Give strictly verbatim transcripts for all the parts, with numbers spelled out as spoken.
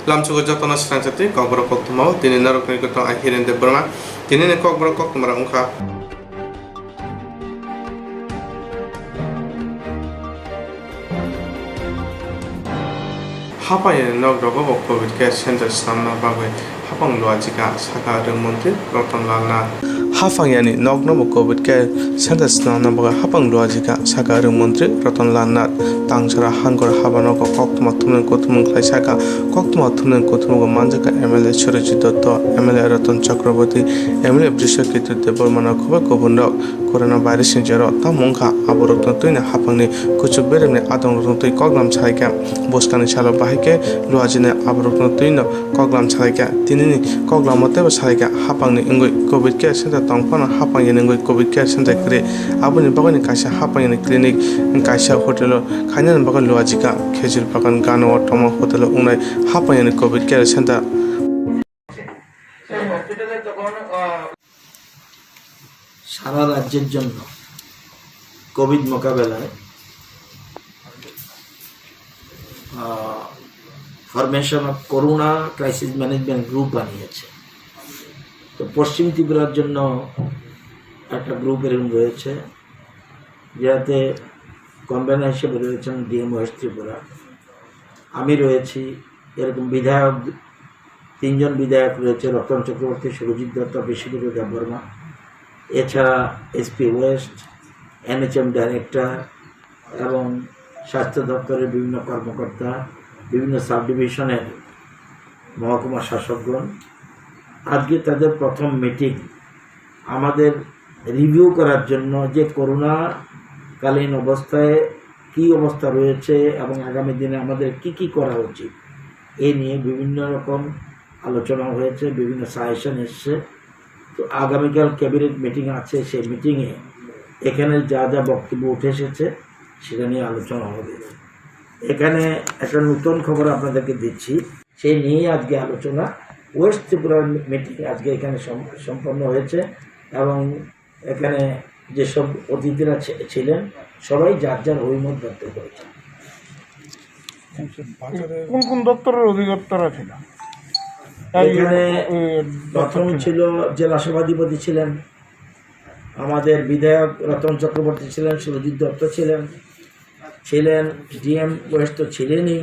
Lamsogo jotono swrangsa twi kokborok koktwma o tini norokni gotong ai Hiren Debbarma. Tinini kokborok koktwma rok wngkha. Hapang yani nok rogo bo covid care center swnamna bagwi hapang luajika, saka rwng montri Ratan Lal Nath. Hapang yani nokno bo covid care center swnamna bagwi hapang luajika, saka rwng montri Ratan Lal Nath. Tangsara hangkor haba nogo koktwma thumnwi kuthumung khlai saka, koktwma thumnwi kuthumugo manjakha M L A Surajit Dotto, M L A Ratan Chakraborty, M L A Brishaketu Debbarma no khobwi kubun rok. Corona virus ni jora tamo wngkha, aborokno twino hapangni kuchuk beremni adongrokno twi koklam salaikha. Bwskangni salo bahai khe luajini aborokno twino koklam salaikha. Tinini koklamo teibo salaikha, hapangni wngwi covid care center tong phano hapang yani wngwi covid care center kwrwi. Aboni bagwino kaisa hapang yani clinic, kaisa hotel o khainani bagwi luajikha. Khejur Bagan gana o tongma hotel o wngnai hapang yani covid care center. সারা রাজ্যের জন্য কোভিড মোকাবেলায় formation of corona crisis management group বানিয়েছে। তো পশ্চিম ত্রিপুরার জন্য একটা গ্রুপ এরকম রয়েছে, যাতে কনভেনার হিসেবে রয়েছেন ডিএম ওয়েস্ট ত্রিপুরা, আমি রয়েছি, এরকম বিধায়ক, তিনজন বিধায়ক রয়েছে, রতন চক্রবর্তী, সুরজিৎ দত্ত, বিশ্বজিৎ দেববর্মা। এছাড়া এসপি ওয়েস্ট, এনএইচএম ডাইরেক্টর এবং স্বাস্থ্য দপ্তরের বিভিন্ন কর্মকর্তা, বিভিন্ন সাব ডিভিশনের মহকুমা শাসকগণ, আজকে তাদের প্রথম মিটিং। আমাদের রিভিউ করার জন্য যে করোনাকালীন অবস্থায় কী অবস্থা রয়েছে এবং আগামী দিনে আমাদের কি কি করা উচিত, এ নিয়ে বিভিন্ন রকম আলোচনা হয়েছে, বিভিন্ন সাজেশন এসছে। তো আগামীকাল ক্যাবিনেট মিটিং আছে, সেই মিটিংয়ে এখানে যা যা বক্তব্য উঠে এসেছে, সেটা নিয়ে আলোচনা হবে। এখানে একটা নতুন খবর আপনাদেরকে দিচ্ছি, সেই নিয়েই আজকে আলোচনা। ওয়েস্ট ত্রিপুরার মিটিং আজকে এখানে সম-, সম্পন্ন হয়েছে এবং এখানে যেসব অতিথিরা ছি-, ছিলেন, সবাই যার যার অভিমত ব্যক্ত করেছেন। কোন কোন দপ্তরের অধিকর্তারা ছিলেন? এখানে এই, এই, প্রথম দপ্তর ছিল। ছিল জেলা সভাধিপতি ছিলেন, আমাদের বিধায়ক রতন চক্রবর্তী ছিলেন, সুরজিৎ দত্ত ছিলেন, ছিলেন ডিএম ওয়েস্ট তো ছিলেনই,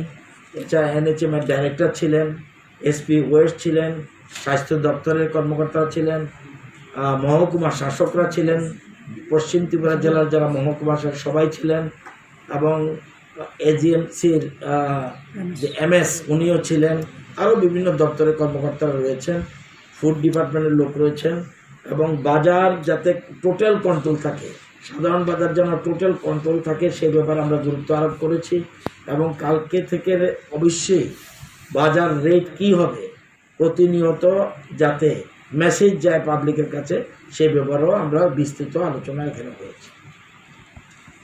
এছাড়া এনএইচএম এর ডাইরেক্টর ছিলেন, এসপি ওয়েস্ট ছিলেন, স্বাস্থ্য দপ্তরের কর্মকর্তা ছিলেন, আহ, মহকুমা শাসকরা ছিলেন, পশ্চিম ত্রিপুরা জেলার যারা মহকুমা শাসক সবাই ছিলেন এবং এজিএমসির, আহ, যে এমএস উনিও ছিলেন, আরও বিভিন্ন দপ্তরের কর্মকর্তারা রয়েছেন, ফুড ডিপার্টমেন্টের লোক রয়েছেন এবং বাজার যাতে টোটাল কন্ট্রোল থাকে, সাধারণ বাজার যেন টোটাল কন্ট্রোল থাকে, সেই ব্যাপারে আমরা গুরুত্ব আরোপ করেছি এবং কালকে থেকে রে-, অবশ্যই বাজার রেট কী হবে, প্রতিনিয়ত যাতে মেসেজ যায় পাবলিকের কাছে, সেই ব্যাপারেও আমরা বিস্তৃত আলোচনা এখানে হয়েছে।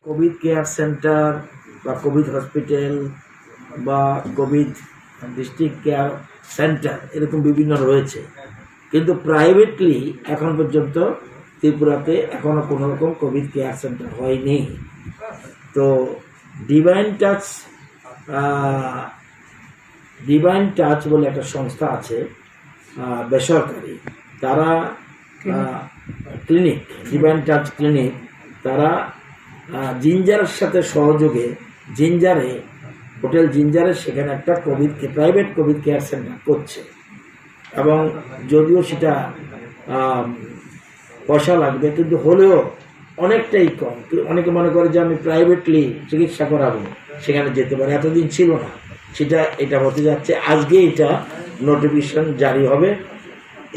কোভিড কেয়ার সেন্টার বা কোভিড হসপিটাল বা কোভিড ডিস্ট্রিক্ট কেয়ার সেন্টার এরকম বিভিন্ন রয়েছে, কিন্তু প্রাইভেটলি এখন পর্যন্ত ত্রিপুরাতে এখনো কোনো রকম কোভিড কেয়ার সেন্টার হয়নি। তো ডিভাইন টাচ, আহ, ডিভাইন টাচ বলে একটা সংস্থা আছে, আহ, বেসরকারি, তারা, আহ, ক্লিনিক, ডিভাইন টাচ ক্লিনিক, তারা, আহ, জিঞ্জারের সাথে সহযোগে জিঞ্জারে, হোটেল জিঞ্জারে সেখানে একটা কোভিড কে-, প্রাইভেট কোভিড কেয়ার সেন্টার করছে এবং যদিও সেটা, আহ, পয়সা লাগবে, কিন্তু হলেও অনেকটাই কম। কি-, অনেকে মনে করে যে আমি প্রাইভেটলি চিকিৎসা করাবো, সেখানে যেতে পারে, এতদিন ছিল না, সেটা এটা হতে যাচ্ছে। আজকে এটা নোটিফিকেশন জারি হবে।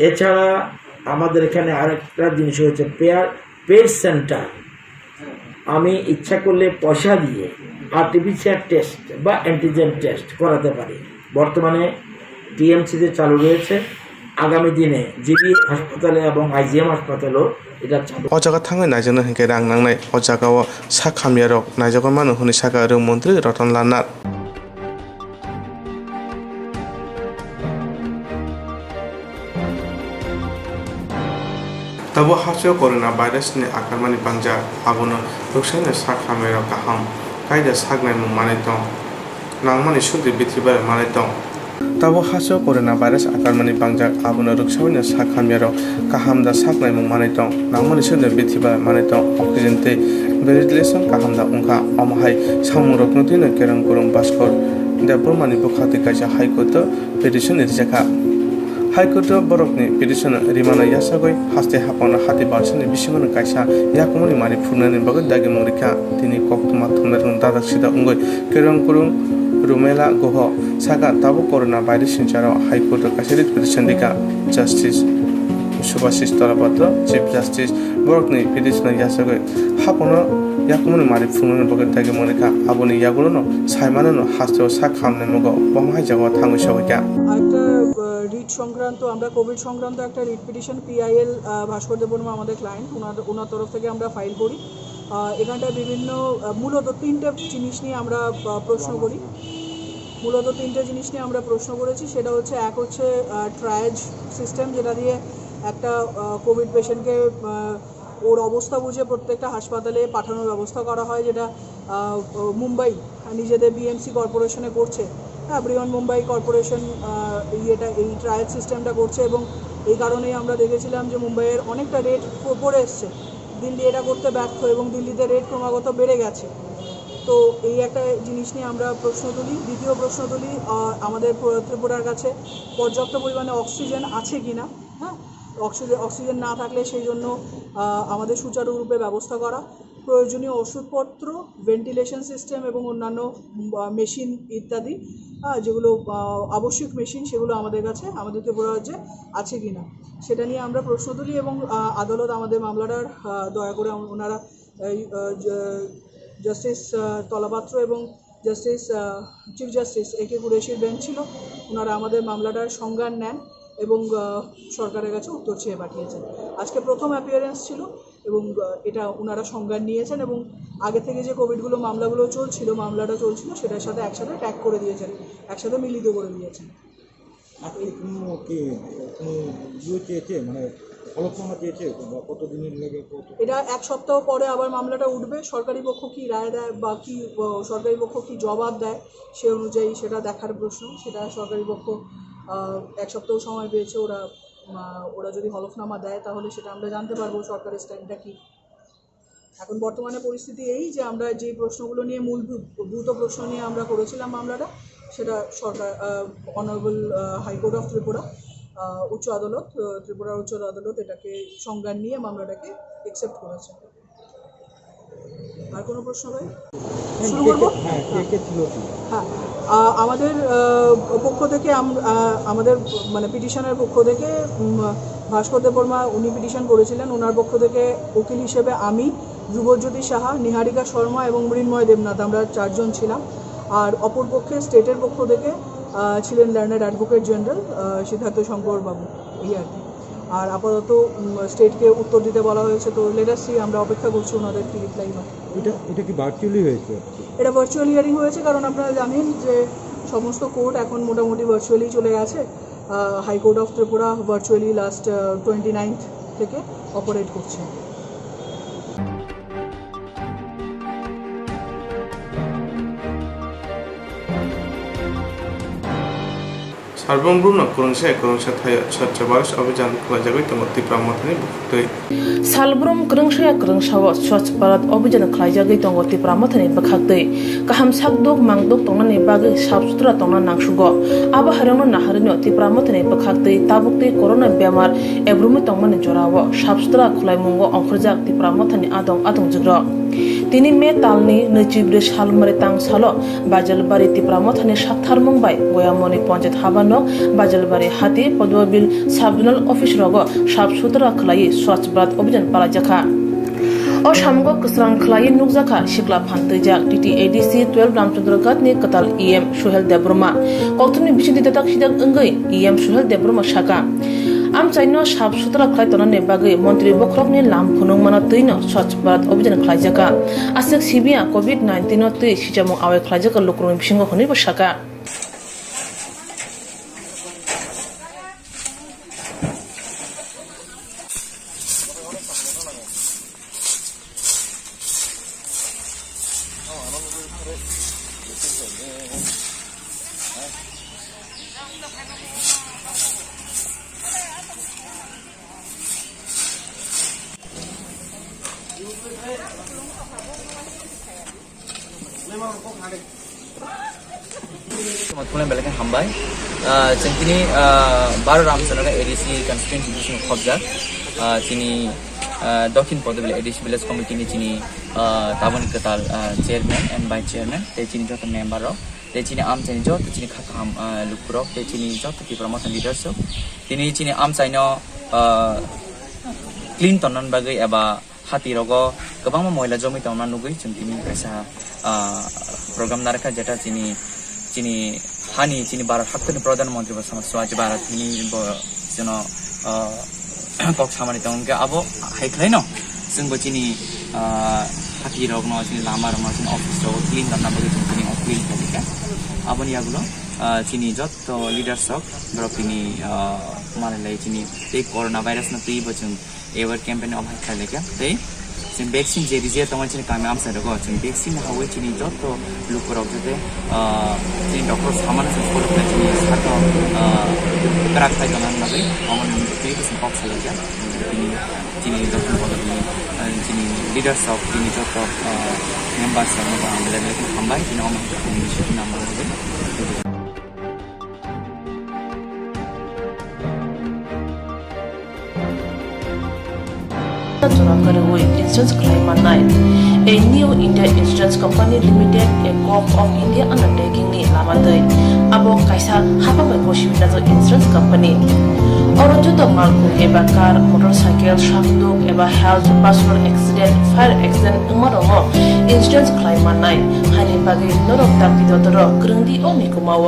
এছাড়া আমাদের এখানে আরেকটা জিনিস হয়েছে, পেয়ার, পেট সেন্টার। আমি ইচ্ছা করলে পয়সা দিয়ে আরটিপিসিআর টেস্ট বা অ্যান্টিজেন টেস্ট করাতে পারি। বর্তমানে টিএমসিতে চালু রয়েছে, আগামী দিনে জিবি হাসপাতালে এবং আইজিএম হাসপাতালেও এটা চালু। O jaga thangwi naijaknai hinkhe rang nangnai. O jagao sak hamyarok naijagwi mano hwnwi sakha rwng montri Ratan Lal Nath. Tabuk hasteo corona virus ni akarmani bangjak, abono rwksaino sak hamyarok kaham kaida sak naimung manwi tong, nangmani sudi bithi bai manwi tong. Tabuk haste o corona virus akromoni bangjak, abono rwksaui no sak hamyarok kaham da sak naimung manwi tong, nangmani simi bithi bai manwi tong, oxygen tei ventilation kaham da wngkha. Omo hai samungrokno twino kerong kwrwng Bhaskar Debbarmani bwkhaktwi kaisa High Court o petition rijakha. High Court o borokni petition rimano yachagwi haste haphangno hati balsani bisingono kaisa yakumani mari phunuknani bagwi dagimung rikha. Tini koktwma thumnairokno dadak sida wngwi kerong kwrwng Rumela Guha saka tabuk corona virus ni jora High Court o kaisa writ petition rikha. Justice Subhasis Talapatra, Chief Justice, borokni petition yachagwi haphangno yakumani mari phunuknani bagwi dagimung rikha. Aboni yagulono saimanano haste o sak hamnai mugo boma hai jagao thangwi sogwi kha. একটা রিট সংক্রান্ত, আমরা কোভিড সংক্রান্ত একটা writ petition PIL ভাস্কর দেববর্মা আমাদের ক্লায়েন্ট, ওনার ওনার তরফ থেকে আমরা ফাইল করি। আহ, এখানটায় বিভিন্ন আহ, মূলত তিনটে জিনিস নিয়ে আমরা আহ, প্রশ্ন করি। মূলত তিনটে জিনিস নিয়ে আমরা প্রশ্ন করেছি। সেটা হচ্ছে, এক হচ্ছে ট্রায়াজ সিস্টেম, যেটা দিয়ে একটা কোভিড পেশেন্টকে ওর অবস্থা বুঝে প্রত্যেকটা হাসপাতালে পাঠানোর ব্যবস্থা করা হয়, যেটা আহ, মুম্বাই নিজেদের বিএমসি কর্পোরেশনে করছে। হ্যাঁ, বৃহন মুম্বাই কর্পোরেশন আহ, ইয়েটা, এই ট্রায়াল সিস্টেমটা করছে। এবং এই কারণেই আমরা দেখেছিলাম যে মুম্বাইয়ের অনেকটা রেট পড়ে এসছে। দিল্লি এটা করতে ব্যর্থ এবং দিল্লিতে রেট ক্রমাগত বেড়ে গেছে। তো এই একটা জিনিস নিয়ে আমরা প্রশ্ন তুলি। দ্বিতীয় প্রশ্ন তুলি, আহ, আমাদের প্র- ত্রিপুরার কাছে পর্যাপ্ত পরিমাণে অক্সিজেন আছে কিনা। হ্যাঁ, অক্সিজেন অক্সিজেন না থাকলে সেই জন্য আহ, আমাদের সুচারুরূপে ব্যবস্থা করা, প্রয়োজনীয় ওষুধপত্র, ভেন্টিলেশন সিস্টেম এবং অন্যান্য উম, আহ, মেশিন ইত্যাদি, হ্যাঁ, যেগুলো আহ, আবশ্যিক মেশিন, সেগুলো আমাদের কাছে, আমাদের ত্রিপুরা রাজ্যে আছে কিনা, সেটা নিয়ে আমরা প্রশ্ন তুলি। এবং আহ, আদালত আমাদের মামলাটার আহ, দয়া করে আম- ওনারা এই, আহ, জ- জাস্টিস আহ, তলাপাত্র এবং জাস্টিস আহ, চিফ জাস্টিস এ কে কুরেশির বেঞ্চ ছিল, ওনারা আমাদের মামলাটার সংজ্ঞান নেন এবং আহ, সরকারের কাছে উত্তর চেয়ে পাঠিয়েছেন। আজকে প্রথম অ্যাপিয়ারেন্স ছিল এবং আহ, এটা ওনারা সংজ্ঞান নিয়েছেন এবং আগে থেকে যে কোভিডগুলো মামলাগুলো চলছিল, মামলাটা চলছিল, সেটার সাথে একসাথে ট্যাগ করে দিয়েছেন, একসাথে মিলিত করে দিয়েছেন। আজকে কোনো কি, কোনো ইয়ে চেয়েছে, মানে হলফনামা চেয়েছে বা কত দিনের লেগে কত? এটা এক সপ্তাহ পরে আবার মামলাটা উঠবে। সরকারি পক্ষ কি রায় দেয় বা কি, আহ, সরকারি পক্ষ কি জবাব দেয়, সে অনুযায়ী সেটা দেখার প্রশ্ন। সেটা সরকারি পক্ষ আহ, এক সপ্তাহ সময় পেয়েছে ওরা। আহ, ওরা যদি হলফনামা দেয়, তাহলে সেটা আমরা জানতে পারবো সরকারের স্ট্যান্ডটা কি। এখন বর্তমানে পরিস্থিতি এই যে আমরা যে প্রশ্নগুলো নিয়ে, মূল ভূ- ভূত প্রশ্ন নিয়ে আমরা করেছিলাম মামলাটা, সেটা সরকার, অনারেবল হাইকোর্ট অফ ত্রিপুরা, আহ, উচ্চ আদালত, আহ, ত্রিপুরার উচ্চ আদালত এটাকে সংজ্ঞান নিয়ে মামলাটাকে অ্যাকসেপ্ট করেছে। আর কোনো প্রশ্ন ভাই? হ্যাঁ, শুরু কে করবো? কে, হ্যাঁ, কে কে ছিল কি? হ্যাঁ, আহ, আমাদের আহ, পক্ষ থেকে আম- আহ, আমাদের মানে পিটিশনের পক্ষ থেকে উম, ভাস্কর দেববর্মা উনি পিটিশন করেছিলেন। ওনার পক্ষ থেকে উকিল হিসেবে আমি, ধ্রুবজ্যোতি সাহা, নিহারিকা শর্মা এবং মৃন্ময় দেবনাথ, আমরা চারজন ছিলাম। আর অপর পক্ষে স্টেটের পক্ষ থেকে আহ, ছিলেন লার্নার্ড অ্যাডভোকেট জেনারেল সিদ্ধার্থ শঙ্কর বাবু, এই আর কি। আর আপাতত উম, স্টেটকে উত্তর দিতে বলা হয়েছে, তো লেট আস সি, আমরা অপেক্ষা করছি ওনাদের কি রিপ্লাই হয়। এটা এটা কি ভার্চুয়ালি হয়েছে? এটা ভার্চুয়াল হিয়ারিং হয়েছে, কারণ আপনারা জানেন যে সমস্ত কোর্ট এখন মোটামুটি ভার্চুয়ালি চলে গেছে। High court of Tripura virtually last twenty ninth থেকে অপারেট করছে। Sarbrum Brumno kwrwngsa kwrwngsa thaio Swachh Bharat Abhijan khwlaijagwi tongo Tipra Mothani bwkhaktwi. Salbrum kwrwngsa kwrwngsao Swachh Bharat Abhijan khwlaijagwi tongo Tipra Mothani bwkhaktwi. Kaham sakduk mangduk tongnani bagwi sap sutra tongna nangsugo. Abo hairokno naharwino Tipra Mothani bwkhaktwi tabuktwi corona bemar ebrumwi tongmani jorao sap sutra khwlaimungo ongkhorjak Tipra Mothani adong adongjukrok. Tini May talni nwichibrwi salmari tang salo Bajalbari Tipra Mothani saktharmung bai Goyamoni Ponchayat Habanok, Bajalbari Hati, Podmabil Sub Zonal Office rogo sap sutra khwlaiwi Swachh Bharat Abhijan palaijakha. O samungo kwsrang khwlaiwi nukjakha sikla phan twijak T T A D C twelve Ramchandra Ghat ni kwtal E M Suhel Debbarma. Kokthumni bisingtwi dadak sidak wngwi E M Suhel Debbarma saka, amchaino sap sutra khlai tongnani bagwi montri bokhorokni lam phunukmano twino Swachh Bharat Abhijan khlaijakha. Aswk sibiya covid nineteen no twi sichamung awai khlaijakha lukurokni bisingo hwnwibo saka. Thumlai belai khe hambai. Ah, chwng tini, ah, Baro Ramchandra A D C constituency bising khobjak. Ah, chini, ah, Dokhin Podobili A D C village committee ni chini, ah, taboni kwtal, ah, chairman and vice chairman tei chini joto member rok tei chini amchaini joto chini kha kaham, ah, lukurok tei chini joto Tipra Motha leaders rok tini chini amchaino, ah, clean tonnani bagwi eba hati rogo kwbangma moila jomwi tongna nugwi chwng tini kaisa, ah, program narwkha, jeta chini, chini hani, chini Bharat haktwni Pradhan Mantri bo sama Swachh Bharat hini bo chwngno, ah, kok samani tongo, hwnkhe abo hai khwlaino chwngbo chini, ah, hati rokno, chini lama rokno, chini office rogo clean tongna bagwi chwng tini o clean khlaikha. Aboni yagulo, ah, chini joto leaders rok borok tini, ah, manwi lai chini tei corona virus no twi bo chwng aware campaign omo hai khlai laikha tei chwng vaccine je rwjak tongo chini kami amchai rogo, chwng vaccine hawi chini joto lukurok jate, ah, chini doctor samano chwng follow khlai chini sakno, ah, kwrak khai tongna bagwi omo ni twi bwswng kok salaijak. Chini, chini joto ni, ah, chini leaders rok, chini joto, ah, members rok no ang belai belai khe hambai, chini omo hai khe initiative nang bagwi. Jora kwrwi insurance khlai mannai. A New India Insurance Company Limited, a Gov of India undertaking ni lama twi. Abo kaisa hapha bai gosi winajak insurance company. Oro joto malkhung eba car, motorcycle, sakduk eba health, personal accident, fire accident wngma rokno insurance khlai mannai. Haini bagwi norok dakti dotoro kwrwng di o mikuma o.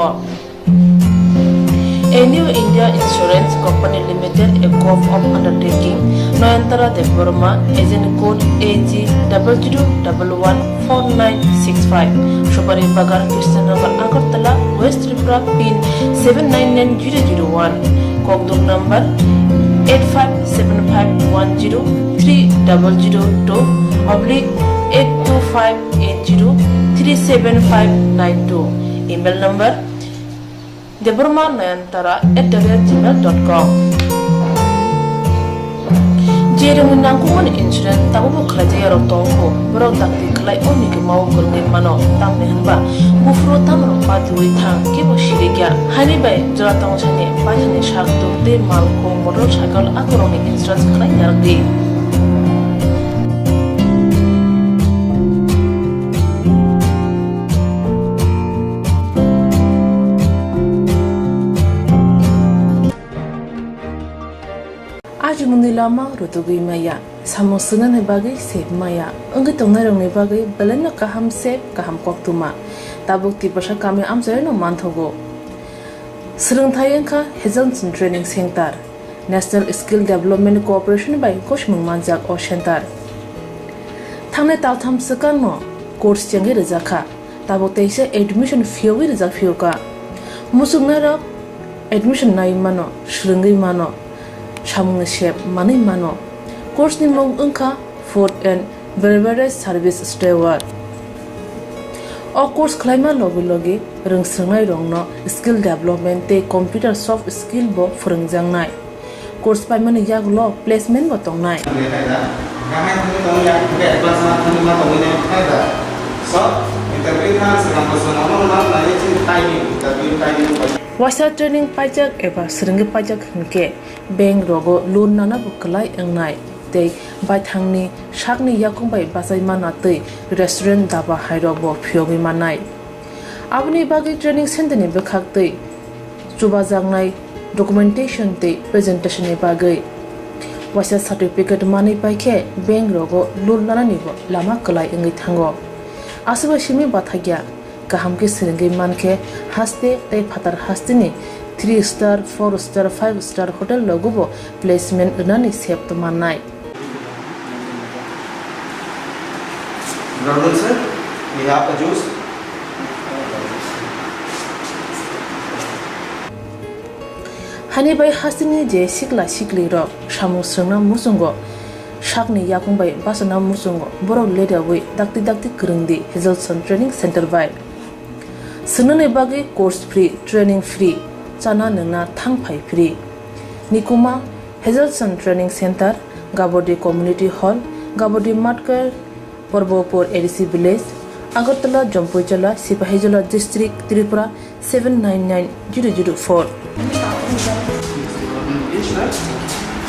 A New India Insurance Company Limited, a Gov of undertaking, Nayantara Debbarma, agent code A G double zero double one four nine six five, Supari Bagan, Krishnanagar, Agartala, West Tripura, pin seven nine nine zero zero one, Kokdum number eight five seven five one zero three double zero two oblique eight two five eight zero three seven five nine two. Email number debbarma nayantara at the rate gmail dot com. Je rwngni nangkukmani insurance tabukbo khlaijak yarok tongkho, borok dakti khlai o mikima o kwrwngwi mano, tamni hwnba buphuru tamrok patiwi thang kebo sirikya. Haini bai jora tongthani paithani sak tuk tei malkhung motorcycle akorokni insurance khlai narwkdi. Ajimungni lama rutugwi maya, samung swngnani bagwi sep maya, wngwi tongnairokni bagwi belaino kaham sep, kaham koktwma. Tabuk Tiprasa kami amchaino manthogo. Swrwngthai wngkha Hazelson Training Center, National Skill Development Corporation bai gosimung manjak o center. Thangnai taltham swkangno course chengwi rwjakha. Tabuk teisa admission phiyogwi rijak phiyokha. Muchungnairok admission naiwi mano, swrwngwi mano, samungni sep manwi mano. Course ni mung wngkha Food and Beverage Service Steward. O course khlaima logi logi rwngswrwngnairokno skill development tei computer soft skill bo phwrwngjaknai. Course paimani yagulo placement bo tongnai. Waisa training paijak eba swrwngwi paijak hinkhe bank rogo loan nana bo kwlai wngnai tei baithangni sakni yakung bai bachai manna tei restaurant, daba hairok bo phiyogwi mannai. Aboni bagwi training center ni bwkhak tei chubajaknai documentation tei presentation ni bagwi waisa certificate manwi paikhe bank rogo loan nanani bo lama kwlai wngwi thango. Aswk bai simi bathakya kaham khe swrwngwi mankhe haste tei phatar hasteni three star, four star, five star hotel rogo bo placement rwnani sep mannai. Good afternoon, sir. We have a juice. Hani bai hasteni je sikla sikli rok samung swrwngna muchungo, sakni yakung bai bachana muchungo, borok ledawi dakti dakti kwrwngdi Hazelson Training Center bai. Swngnani bagwi course free, training free, chana nwngna thang phai free. Nikuma, Hazelson Training Center, Gabodi Community Hall, Gabodi Matkar, Porbopur A D C Village, Agartala, Jompuijola, Sipahijola District, Tripura seven nine nine zero zero four.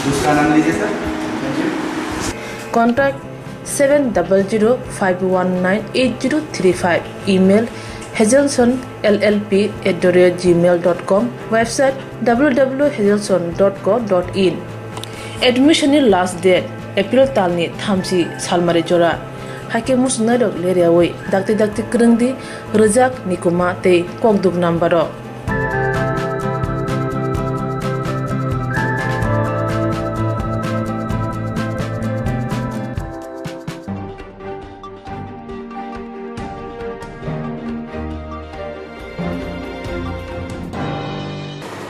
दूसरा नाम लीजिए sir. Contact seven double zero five one nine eight zero three five. Email hazelson L L P at the rate gmail dot com. Website W W hazelson dot co dot in. Admission ni last date April talni thamchi salmari jora. Haikhe muchungnairok leryawi dakti dakti kwrwngdi rwjak, nikuma tei kokduk number o.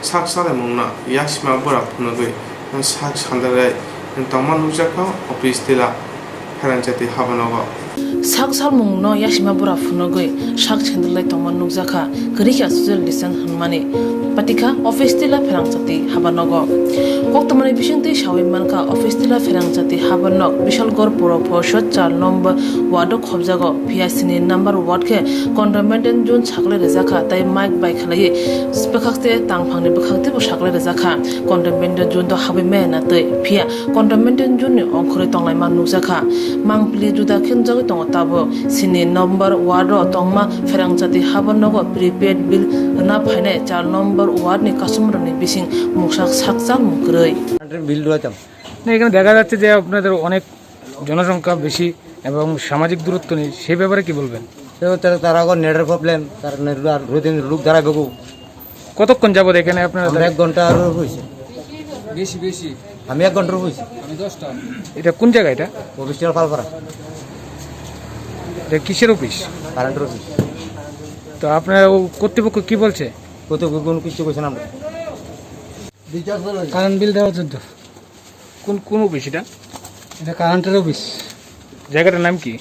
Sak salaimungno yasima bura phunugwi sak saldarai tongma nukjakha office tila pherangchati habanogo. Sak salmungno yasima bura phunugwi sak sendalai tongma nukjakha kwrwikha social distance hwnmani. Patikha office tila pherangchati habanogo. Koktwmani bisingtwi sawi mankha office tila pherangchati habanok Bishalgarh Pura Porishad char nombor ward o khobjago. Phiya sini number ward khe containment zone saklai rwjakha tei mike bai khlaiwi bwkhakte tangphangni bwkhakte bo saklai rwjakha. Containment zone do habwi maya na twi. Phiya containment zone ni ongkhorwi tonglaima nukjakha. Mangpili juda khe nukjagwi tongo tabuk. Sini number ward o tongma pherangchati habanok o prepaid bill rwna phainai char number ward ni customer rokni bising mungsa sak chalmung kwrwi. বিল রয়েতাম। না, এখানে দেখা যাচ্ছে যে আপনাদের অনেক জনসংখ্যা বেশি এবং সামাজিক দূরত্ব নেই, সেই ব্যাপারে কি বলবেন? তো তারা, তারা এখন নেটের প্রবলেম, তারা নেট আর রোদিন লোক দাঁড়াবে গো। কতক্ষণ যাবত এখানে আপনারা আমরা দাঁড়িয়ে? এক ঘন্টা আরো হয়েছে। বেশি, বেশি। আমি এক ঘন্টা হয়েছে। আমি দশটা। এটা কোন জায়গা এটা? অফিসটা পালপাড়া। এটা কিসের অফিস? কারেন্টের অফিস। তো আপনারা ও কর্তৃপক্ষ কি বলছে? কর্তৃপক্ষ কোনো কিছু কইছে না আমরা। কারেন্ট বিল দেওয়ার জন্য। কোন, কোন অফিস এটা? এটা কারেন্টের অফিস। জায়গাটার নাম কি?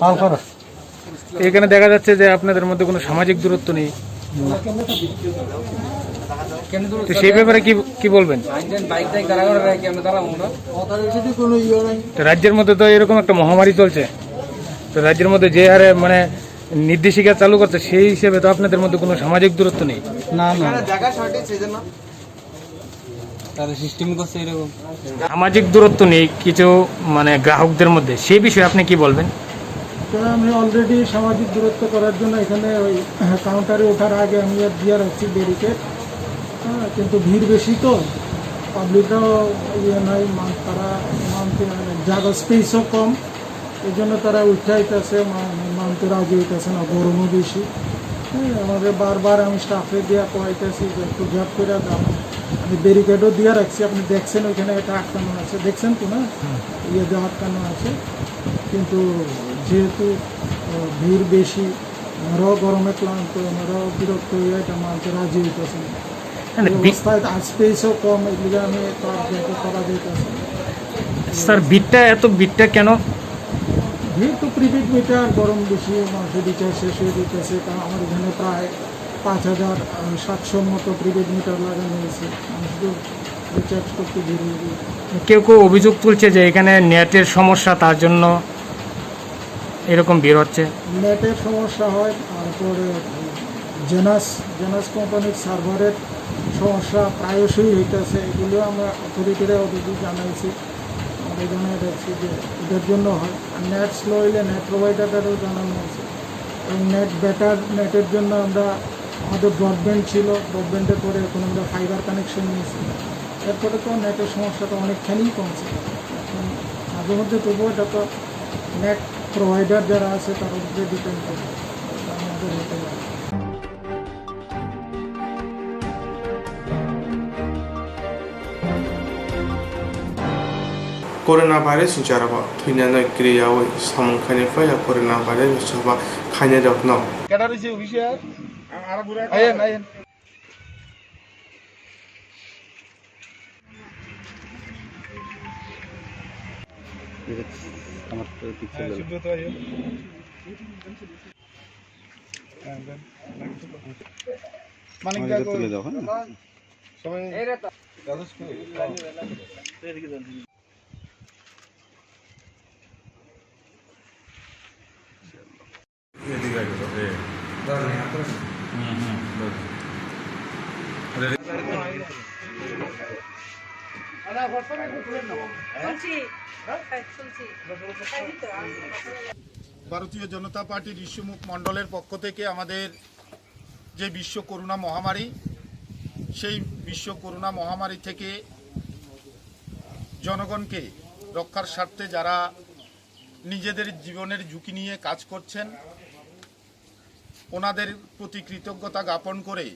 পালপাড়া। এখানে দেখা যাচ্ছে যে আপনাদের মধ্যে কোনো সামাজিক দূরত্ব নেই। না। তো সেই ব্যাপারে কি, কি বলবেন? তো রাজ্যের মধ্যে তো এরকম একটা মহামারী চলছে, তো রাজ্যের মধ্যে যে হারে মানে নির্দেশিকা চালু করছে, সেই হিসেবে তো আপনাদের মধ্যে কোনো সামাজিক দূরত্ব নেই। না, না, না। তারা সিস্টেম করছে এরকম। সামাজিক দূরত্ব নেই কিছু মানে গ্রাহকদের মধ্যে, সেই বিষয়ে আপনি কি বলবেন? তো আমি অলরেডি সামাজিক দূরত্ব করার জন্য এখানে ওই কাউন্টারে ওঠার আগে আমি আর দিয়ে রাখছি ব্যারিকেড। হ্যাঁ, কিন্তু ভিড় বেশি তো, পাবলিকরাও ইয়ে নাই, মান-, তারা মানতে, মানে, জায়গা স্পেসও কম। এই জন্য তারা উঠাইতেছে, মা-, মানতে রাজি হইতেছে না, গরমও বেশি। হ্যাঁ, আমাদের বারবার আমি স্টাফে দিয়া কইতেছি যে একটু গ্যাপ করে দাও। আমি ব্যারিকেডও দিয়ে রাখছি, আপনি দেখছেন ওইখানে এটা আটকানো আছে, দেখছেন তো না? হুম। ইয়ে দিয়ে আটকানো আছে। কিন্তু যেহেতু, আহ, ভিড় বেশি, ওনারাও গরমে ক্লান্ত, ওনারাও বিরক্ত হয়ে এটা মানতে রাজি হইতেছে না। না, না, এই বি- অবস্থায় আর স্পেসও কম, এগুলো আমি তো আর ব্যাপার করা যাইতেছে না। স্যার, ভিড়টা, এত ভিড়টা কেন? ভিড় তো প্রিপেড মিটার, গরম বেশি, মানুষের রিচার্জ শেষ হয়ে যেতেছে, কারণ আমার এখানে প্রায় পাঁচ হাজার সাতশোর মতো প্রিপেড মিটার লাগানো হয়েছে, মানুষ তো রিচার্জ করতে ভিড় হয়ে গেছে। কেউ কেউ অভিযোগ তুলছে যে এখানে নেটের সমস্যা, তার জন্য এরকম ভিড় হচ্ছে। নেটের সমস্যা হয়, তারপরে জেনাস, জেনাস কোম্পানির সার্ভারের সমস্যা প্রায়শই হইতেছে, এগুলো আমরা অথরিটিরে অলরেডি জানাইছি। আমরা জানাই রাখছি যে এটার জন্য হয়। আর নেট স্লো হইলে নেট প্রোভাইডারদেরও জানানো হয়েছে। এবং নেট বেটার, নেটের জন্য আমরা, আমাদের ব্রডব্যান্ড ছিল, ব্রডব্যান্ডের পরে এখন আমরা ফাইবার কানেকশন নিয়েছি। এরপরে তো নেটের সমস্যাটা অনেকখানি কমছে। এখন মাঝে মধ্যে তবুও এটা তো নেট প্রোভাইডার যারা আছে তার উপরে ডিপেন্ড করে, এটা আমাদের হতে পারে। Corona virus ni jora bo thwinani kwrwi yaui samung khainai phai ya corona virus ni choba khainai rok no. Keda rwisi official? Ayen, ayen. আমার তো পিকচার হ্যাঁ, গেল। সুব্রত আইও। হ্যাঁ, দেন। মানিক আমাকে দা একটু কই? তুলে দাও, হ্যাঁ? সবাই। এই রে তো। কাগজ কই? এদিকে যান। ধর নে, আর ধর নে। হুম, হুম। ধর। ভারতীয় জনতা পার্টি ঋষ্যমুখ মণ্ডলের পক্ষ থেকে আমাদের যে বিশ্ব করোনা মহামারী, সেই বিশ্ব করোনা মহামারী থেকে জনগণকে রক্ষার স্বার্থে যারা নিজেদের জীবনের ঝুঁকি নিয়ে কাজ করছেন, ওনাদের প্রতি কৃতজ্ঞতা জ্ঞাপন করে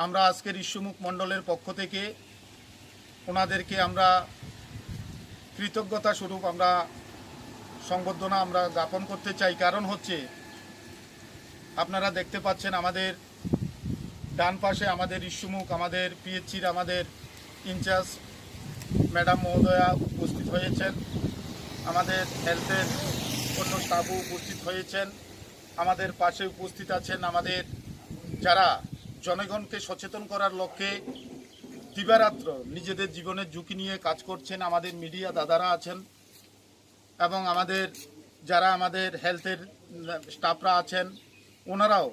আমরা আজকে ঋষ্যমুখ মণ্ডলের পক্ষ থেকে ওনাদেরকে আমরা কৃতজ্ঞতা স্বরূপ আমরা সংবর্ধনা আমরা জ্ঞাপন করতে চাই। কারণ হচ্ছে, আপনারা দেখতে পাচ্ছেন, আমাদের ডান পাশে আমাদের ঋষ্যমুখ, আমাদের পিএইচসির আমাদের ইনচার্জ ম্যাডাম মহোদয়া উপস্থিত হয়েছেন, আমাদের হেলথের অন্য স্টাফও উপস্থিত হয়েছেন। আমাদের পাশে উপস্থিত আছেন আমাদের যারা জনগণকে সচেতন করার লক্ষ্যে দিবারাত্র নিজেদের জীবনের ঝুঁকি নিয়ে কাজ করছেন, আমাদের মিডিয়া দাদারা আছেন এবং আমাদের যারা আমাদের হেলথের, উম, স্টাফরা আছেন, ওনারাও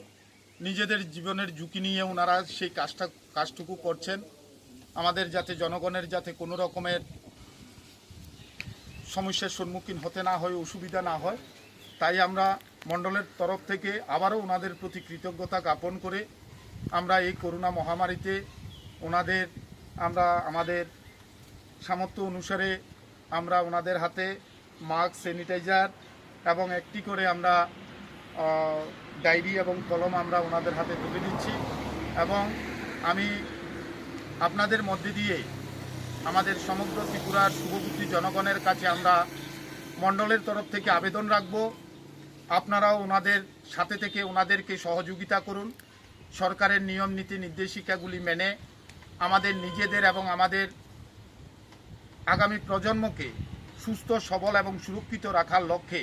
নিজেদের জীবনের ঝুঁকি নিয়ে ওনারা সেই কাজটা, কাজটুকু করছেন, আমাদের যাতে জনগণের যাতে কোনো রকমের সমস্যার সম্মুখীন হতে না হয়, অসুবিধা না হয়। তাই আমরা মণ্ডলের তরফ থেকে আবারও ওনাদের প্রতি কৃতজ্ঞতা জ্ঞাপন করে আমরা এই করোনা মহামারীতে ওনাদের, আমরা আমাদের সামর্থ্য অনুসারে আমরা ওনাদের হাতে মাস্ক, স্যানিটাইজার এবং একটি করে আমরা, আহ, ডায়েরি এবং কলম আমরা ওনাদের হাতে তুলে দিচ্ছি। এবং আমি আপনাদের মধ্যে দিয়ে আমাদের সমগ্র ত্রিপুরার শুভবুদ্ধি জনগণের কাছে আমরা মণ্ডলের তরফ থেকে আবেদন রাখব, আপনারাও ওনাদের সাথে থেকে ওনাদেরকে সহযোগিতা করুন। সরকারের নিয়ম নীতি নির্দেশিকাগুলি মেনে আমাদের নিজেদের এবং আমাদের আগামী প্রজন্মকে সুস্থ, সবল এবং সুরক্ষিত রাখার লক্ষ্যে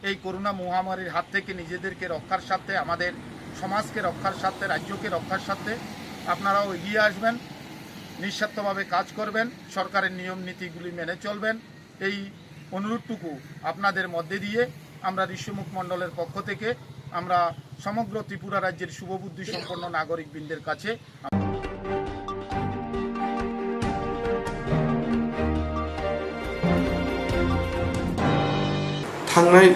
এই করোনা মহামারীর হাত থেকে নিজেদেরকে রক্ষার স্বার্থে, আমাদের সমাজকে রক্ষার স্বার্থে, রাজ্যকে রক্ষার স্বার্থে আপনারাও এগিয়ে আসবেন, নিঃস্বার্থভাবে কাজ করবেন, সরকারের নিয়ম নীতিগুলি মেনে চলবেন। এই অনুরোধটুকু আপনাদের মধ্যে দিয়ে আমরা ঋষ্যমুখ মণ্ডলের পক্ষ থেকে আমরা সমগ্র ত্রিপুরা রাজ্যের শুভবুদ্ধি সম্পন্ন নাগরিকবৃন্দের কাছে Thangnai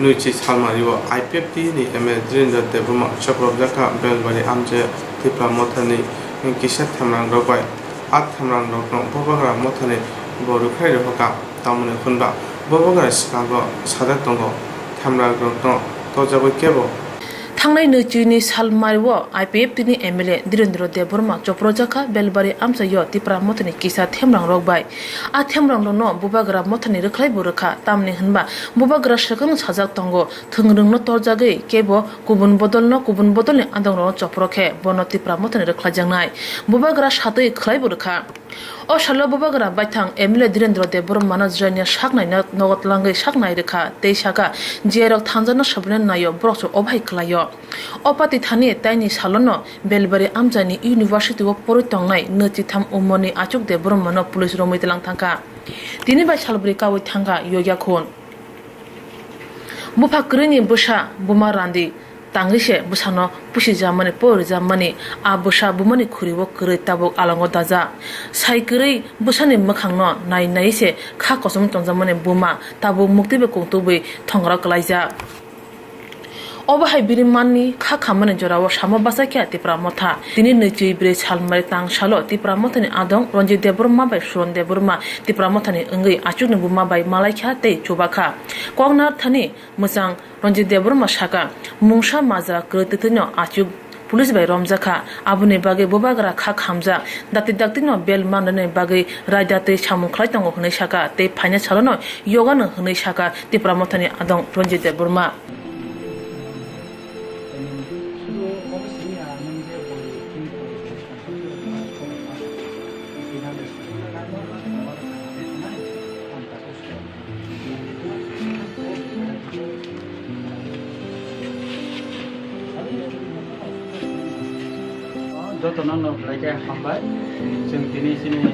nwichi salmari o I P F T ni M L A Dhirendra Debbarma chopropjak kha Belbari amchai Tipra Mothani kisa themrang rok bai. A themrang rokno Bubagra Mothani bo rwkhlai rwkha, tamoni hwnba Bubagra swkango sajak tongo, themrang rokno torjagwi kebo. Thangnai nwichini salmari o I P F T ni M L A Dhirendra Debbarma chopropjak kha Belbari amchai o Tipra Mothani kisa themrang rok bai. A themrang rokno Bubagra Mothani rwkhlai bo rwkha, tamni hwnba Bubagra swkang sajak tongo, thwngrwngno torjagwi kebo kubun bodolno kubun bodolni adongrokno chopro khe bono Tipra Mothani rwkhlaijaknai. Bubagra satwi khwlai bo rwkha. O salo Bubagra baithang M L A Dhirendra Debbarmano jwraini saknaino nogo tlangwi saknai rwkha tei sakha, "Jiyarok thanjakno sobrina naio, borok se obo hai kwlaio." O pati thani taini salono Belbari amchaini university o porwi tongnai nwichitham umorni Achuk Debbarmano police romwi tlang thangkha. Tini bai salbrwi kaui thangkha yokya khun. Bupha kwrwini bwsa buma randi tangwi se bwsano pusijamani, porijamani, a bwsa bumani khuribo kwrwi tabuk alongo daja. Sai kwrwi bwsani mwkhangno nai nai se kha kosom tongjakmani buma tabuk mukti bai kungtubwi thongra kwlaijak. Obo hai bini manni kha khammani jorao samo bachai kha Tipra Motha. Tini nwichwi brwi salmari tang salo Tipra Mothani adong Ranjit Debbarma bai Suron Debbarma Tipra Mothani wngwi Achukni buma bai malai kha tei chuba kha. Koknar thani mwchang Ranjit Debbarma saka, mungsa majra kwrwi twtwino Achuk police bai romjak kha. Aboni bagwi Bubagra kha khamjak, dakti daktino bel manrwini bagwi raida twi samung khlai tongo hwnwi saka tei phaina salono yogano hwnwi saka Tipra Mothani adong Ranjit Debbarma. Jotono no belai khe hambai. Chwng tini chini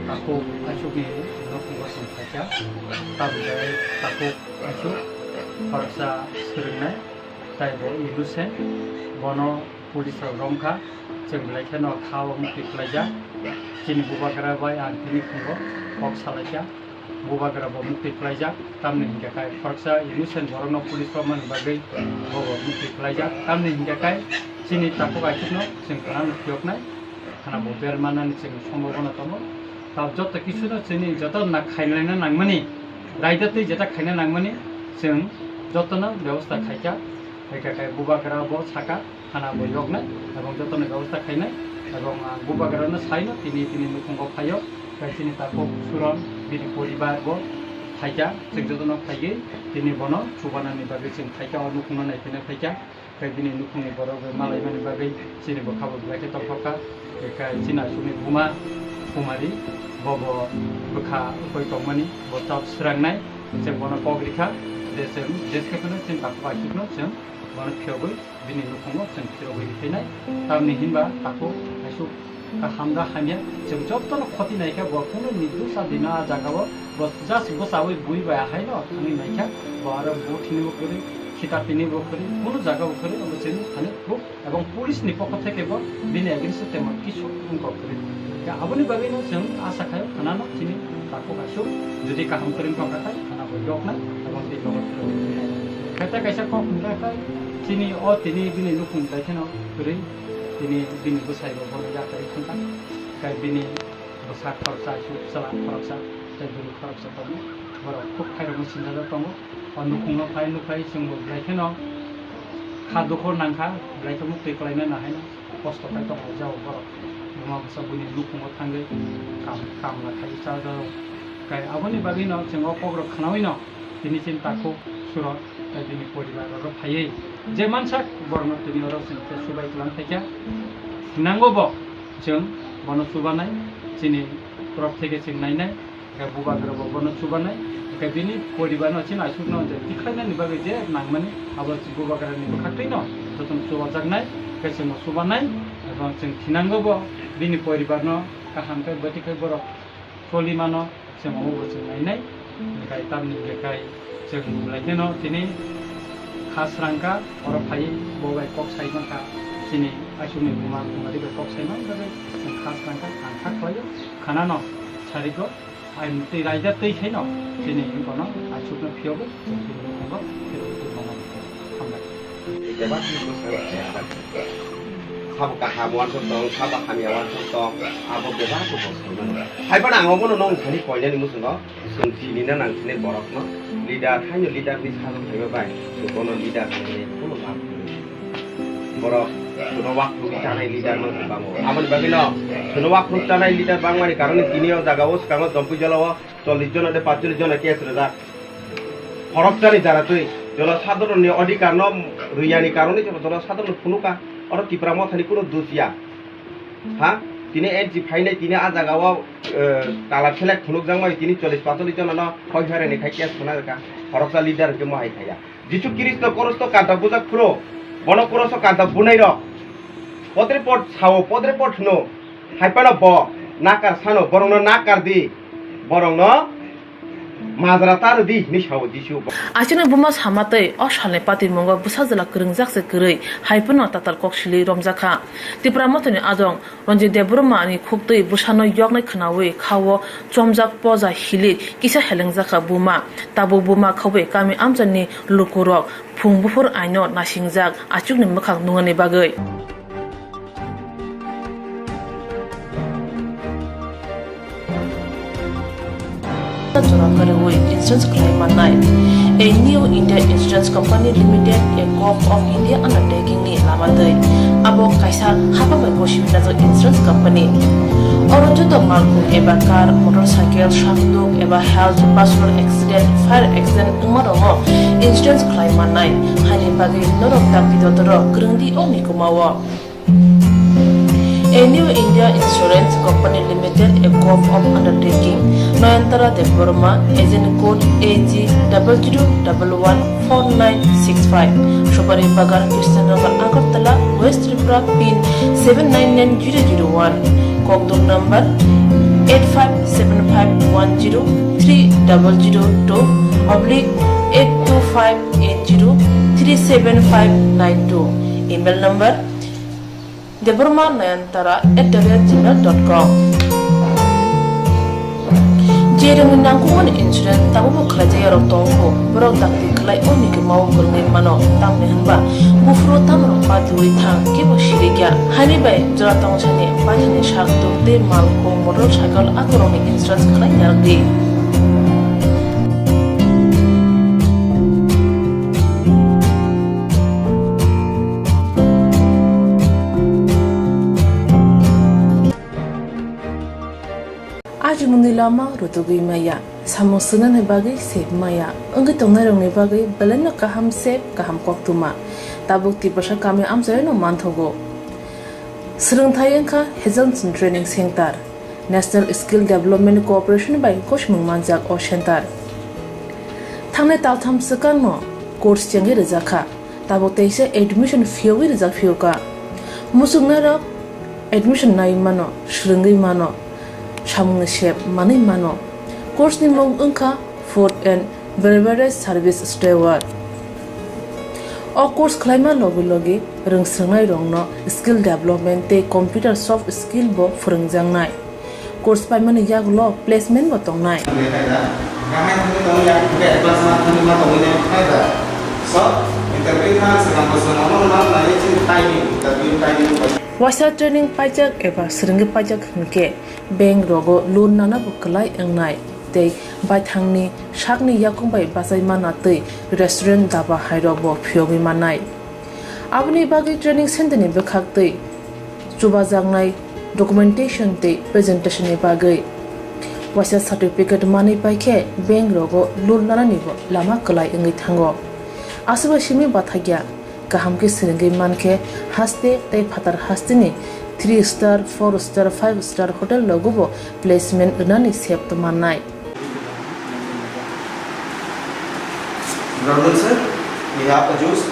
takhuk achukni nok bosong phaikha. Tabuk belai takhuk achuk khoroksa swrwngnai. Tai bo innocent, bono police rok romkha, chwng belai kheno kha o muktwi khlaijak. Chini bubagra bai ang tini phungo kok salaikha, bubagra bo muktwi khlaijak, tamni hinkhe kai khoroksa innocent borokno police romani bagwi bo bo muktwi khlaijak, tamni hinkhe kai chini takhuk aichukno chwng khwnano phiyoknai, khwna bo bel manani chwng sombhabona tongo. Tabuk joto kisuno chini joto na khainai nangmani, raida twi jeta khaina nangmani chwng jotono bebosta khaikha. Hai khe kai bubagra bo saka khana bo yoknai ebong jotono bebosta khainai ebong ang bubagrano saino tini tini nukhungo phaio, kai chini takhuk Suron bini poribar bo phaikha, chwng jotono phaiwi tini bono chubanani bagwi chwng phaikha, o nukhungno naiphaina phaikha. Khe bini nukhungni borok bai malaimani bagwi chini bwkha bo belai khe tongthokha. Khe chini aswkni buma Kumari bo bo bwkha ukoi tongmani bo chap swrangnai, chwng bono kok rikha je chwng jeske phano chini takhuk aichukno chwng bono phiyogwi bini nukhungo chwng phirogwi riphainai. Tamni hinba takhuk aisuk kaham da hamya, chwng jotono khoti naikha, bo kunu ni dosa dino a jagao, bo just bwchaui bui bai ahaino thangwi naikha, bo aro bo thinibo kwrwi, khita tinibo kwrwi, kunu jagao kwrwi, obo chini thani buk ebong police ni pokho theke bo bini against o temo kisu wngkok kwrwi. Khe aboni bagwino chwng asa khaio khanano chini takhuk aisuk jodi kaham kwrwi wngkha khe khana bo yoknai ebong tei logo phirogwi riphainai. Khe tei kaisa kok hwnkha khe chini o tini bini nukhung bai kheno kwrwi. Tini bini bwsai bo bono yakarwi thangkha. Tei bini bwsa khoroksa, chwla khoroksa, tei bwrwi khoroksa tongo. Borok khub khairokno sinjajak tongo. O nukhungno phai nukhai chwngbo belai kheno kha dukho nangkha, belai khe muktwi kwlaina nahaino kosto khai tongo jao borok. Buma bwsa buini nukhungo thangwi kam, kamla khai chajao. Tei aboni bagwino chwng o kokrok khnaui no tini chini takhuk Suron tei bini poribar rok phaiwi je mansak borokno tini oro chwng khe subai kwlang phaikha. Nango bo chwng bono chubanai, chini borok theke chwng nainai, khe bubagra bo bono chubanai, khe bini poribar no chini aswk no je tikhlainani bagwi je nangmani abo bubagra ni bwkhaktwi no jotono chubajaknai, khe chwngno chubanai, ebong chwng thinango bo bini poribar no kaham khe bwtwi khe borok choli mano. Chwng omo bo chwng nainai, hwnkhe tamni hwnkhe kai chwng belai kheno tini kha srangkha, oro phaiwi bo bai kok sai mankha, chini aisukni buma bumari bai kok sai man bagwi chwng kha srangkha, ang kha khlaio, khanano sarigo, ai twi raida twi khaino chini bono aisukno phiyogwi chwng chini nukhungo phirogwi tongmani. Hambai. Sabo kaham uansuk tong, sabo hamya uansuk tong, abo bebak bo bo saimano. Hai phano ang obono nwng thani koinani muchungo, chwng sinina nang sinai borokno, leader, haino leader ni sajwk phaiba bai, chwng bono leader hinwi kuno lab kwrwi. Borok chwngno wakhwrwi chanai leader man se bango. Aboni bagwino chwngno wakhwrwi chanai leader bangmani karone tini o jaga o swkango Jampui jala o chollish jona de panchollish jona case rwjak. Khoroksani jara twi jonosadharon ni odhikar no rwiyani karone jonosadharon phunukha, oro Tipra Mothani kuno dus ya. Ha? Tini N G phainai tini a jaga o, eh, kala selek phunukjakmani tini chollish panchollish jona no hoi hoirani khai case khuna rwkha. Khoroksa leader hwnkhe mohai khaiya. Jisu Khristo korosto kanta bujak phuru, bono koroso kanta bunai rok. Podre pod sao, podre pod hwno. Hai phano bo nakar sano, borokno nakar di. Borokno majra ta rw di hinwi sao Jisu. Aswkni buma sama tei o salni patimungo bwsa jwla kwrwngjak se kwrwi, hai phano tatal kok sili romjakha. Tipra Mothani adong Ranjit Debbarma ni khuktwi bwsano yoknai khwnaui kha-o chomjak poja hilik kisa helengjakha buma. Tabuk buma khogwi kami amchaini lukurok phung buphur aino nasingjak achukni mwkhang nungani bagwi. Jora kwrwi insurance khlai mannai. A New India Insurance Company Limited, a Gov of India undertaking ni lama twi. Abo kaisa hapha bai gosi winajak insurance company. Oro joto malkhung eba car, motorcycle, sakduk eba health, personal accident, fire accident wngma rokno insurance khlai mannai. Haini bagwi norok dakti dodoro kwrwng di o mikuma o. A New India Insurance Company Limited, a Gov of undertaking, Nayantara Debbarma, agent code A G double zero double one four nine six five, Subari Bagan, Krishnanagar, Agartala, West Tripura, pin seven nine nine zero zero one, Kokdum number eight five seven five one zero three double zero two oblique eight two five eight zero three three seven five nine two. Email number debbarma nayantara at the rate gmail dot com. Je rwngni nangkukmani insurance tabukbo khlaijakya rok tongo, borok dakti khlai o mikirmao kwrwngwi mano, tamni hwnba buphuru tamrok patiwi thang kebo sirikya. Haini bai jora tongsani baithangni sak tuk tei mal khum motorcycle akorokni insurance khlai narwkdi. Ajimungni lama rutugwi maya, samung swngnani bagwi sep maya, wngwi tongnairokni bagwi belaino kaham sep, kaham koktwma. Tabuk Tiprasa kami amchaino manthogo. Swrwngthai wngkha Hazelson Training Center. National Skill Development Corporation bai gosimung manjak o center. Thangnai taltham swkangno course chengwi rwjakha. Tabuk teisa admission phiyogwi rijak phiyokha. Muchungnairok admission naiwi mano, swrwngwi mano, samungni sep manwi mano. Course ni mung wngkha Food and Beverage Service Steward. O course khlaima logi logi rwngswrwngnairokno skill development tei computer soft skill bo phwrwngjaknai. Course paimani yagulo placement bo tongnai. Waisa training paijak eba swrwngwi paijak hwnkhe bank rogo loan nana bo kwlai wngnai tei baithangni sakni yakung bai bachai mana tei restaurant daba hairok bo phiyogwi mannai. Aboni bagwi training center ni bwkhak tei chubajaknai documentation tei presentation ni bagwi waisa certificate manwi paikhe bank rogo loan nanani bo lama kwlai wngwi thango. Aswkbai simi bathakya kaham khe swrwngwi mankhe haste tei phatar hasteni three star, four star, five star hotel rogo bo placement rwnani sep mannai. Good afternoon, sir. We have the juice.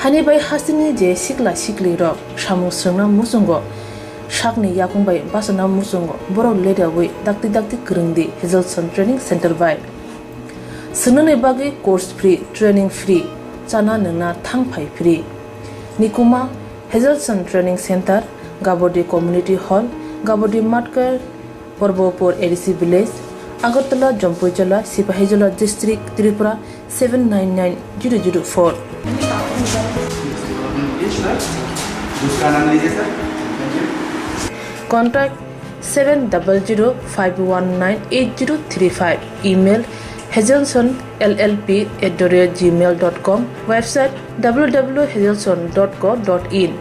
Hani bai hasteni je sikla sikli rok samung swrwngna muchungo, sakni yakung bai bachana muchungo, borok leryawi dakti dakti kwrwngdi Hazelson Training Center bai. Swngnani bagwi course free, training free, chana nwngna thang phai free. Nikuma, Hazelson Training Center, Gabodi Community Hall, Gabodi Matkar, Porbopur A D C Village, Agartala, Jampuijala, Sipahijola District, Tripura seven nine nine zero zero four. दूसरा नाम लीजिए sir. Contact seven double zero five one nine eight zero three five. Email hazelson L L P at the rate gmail dot com. Website W W W hazelson dot co dot in.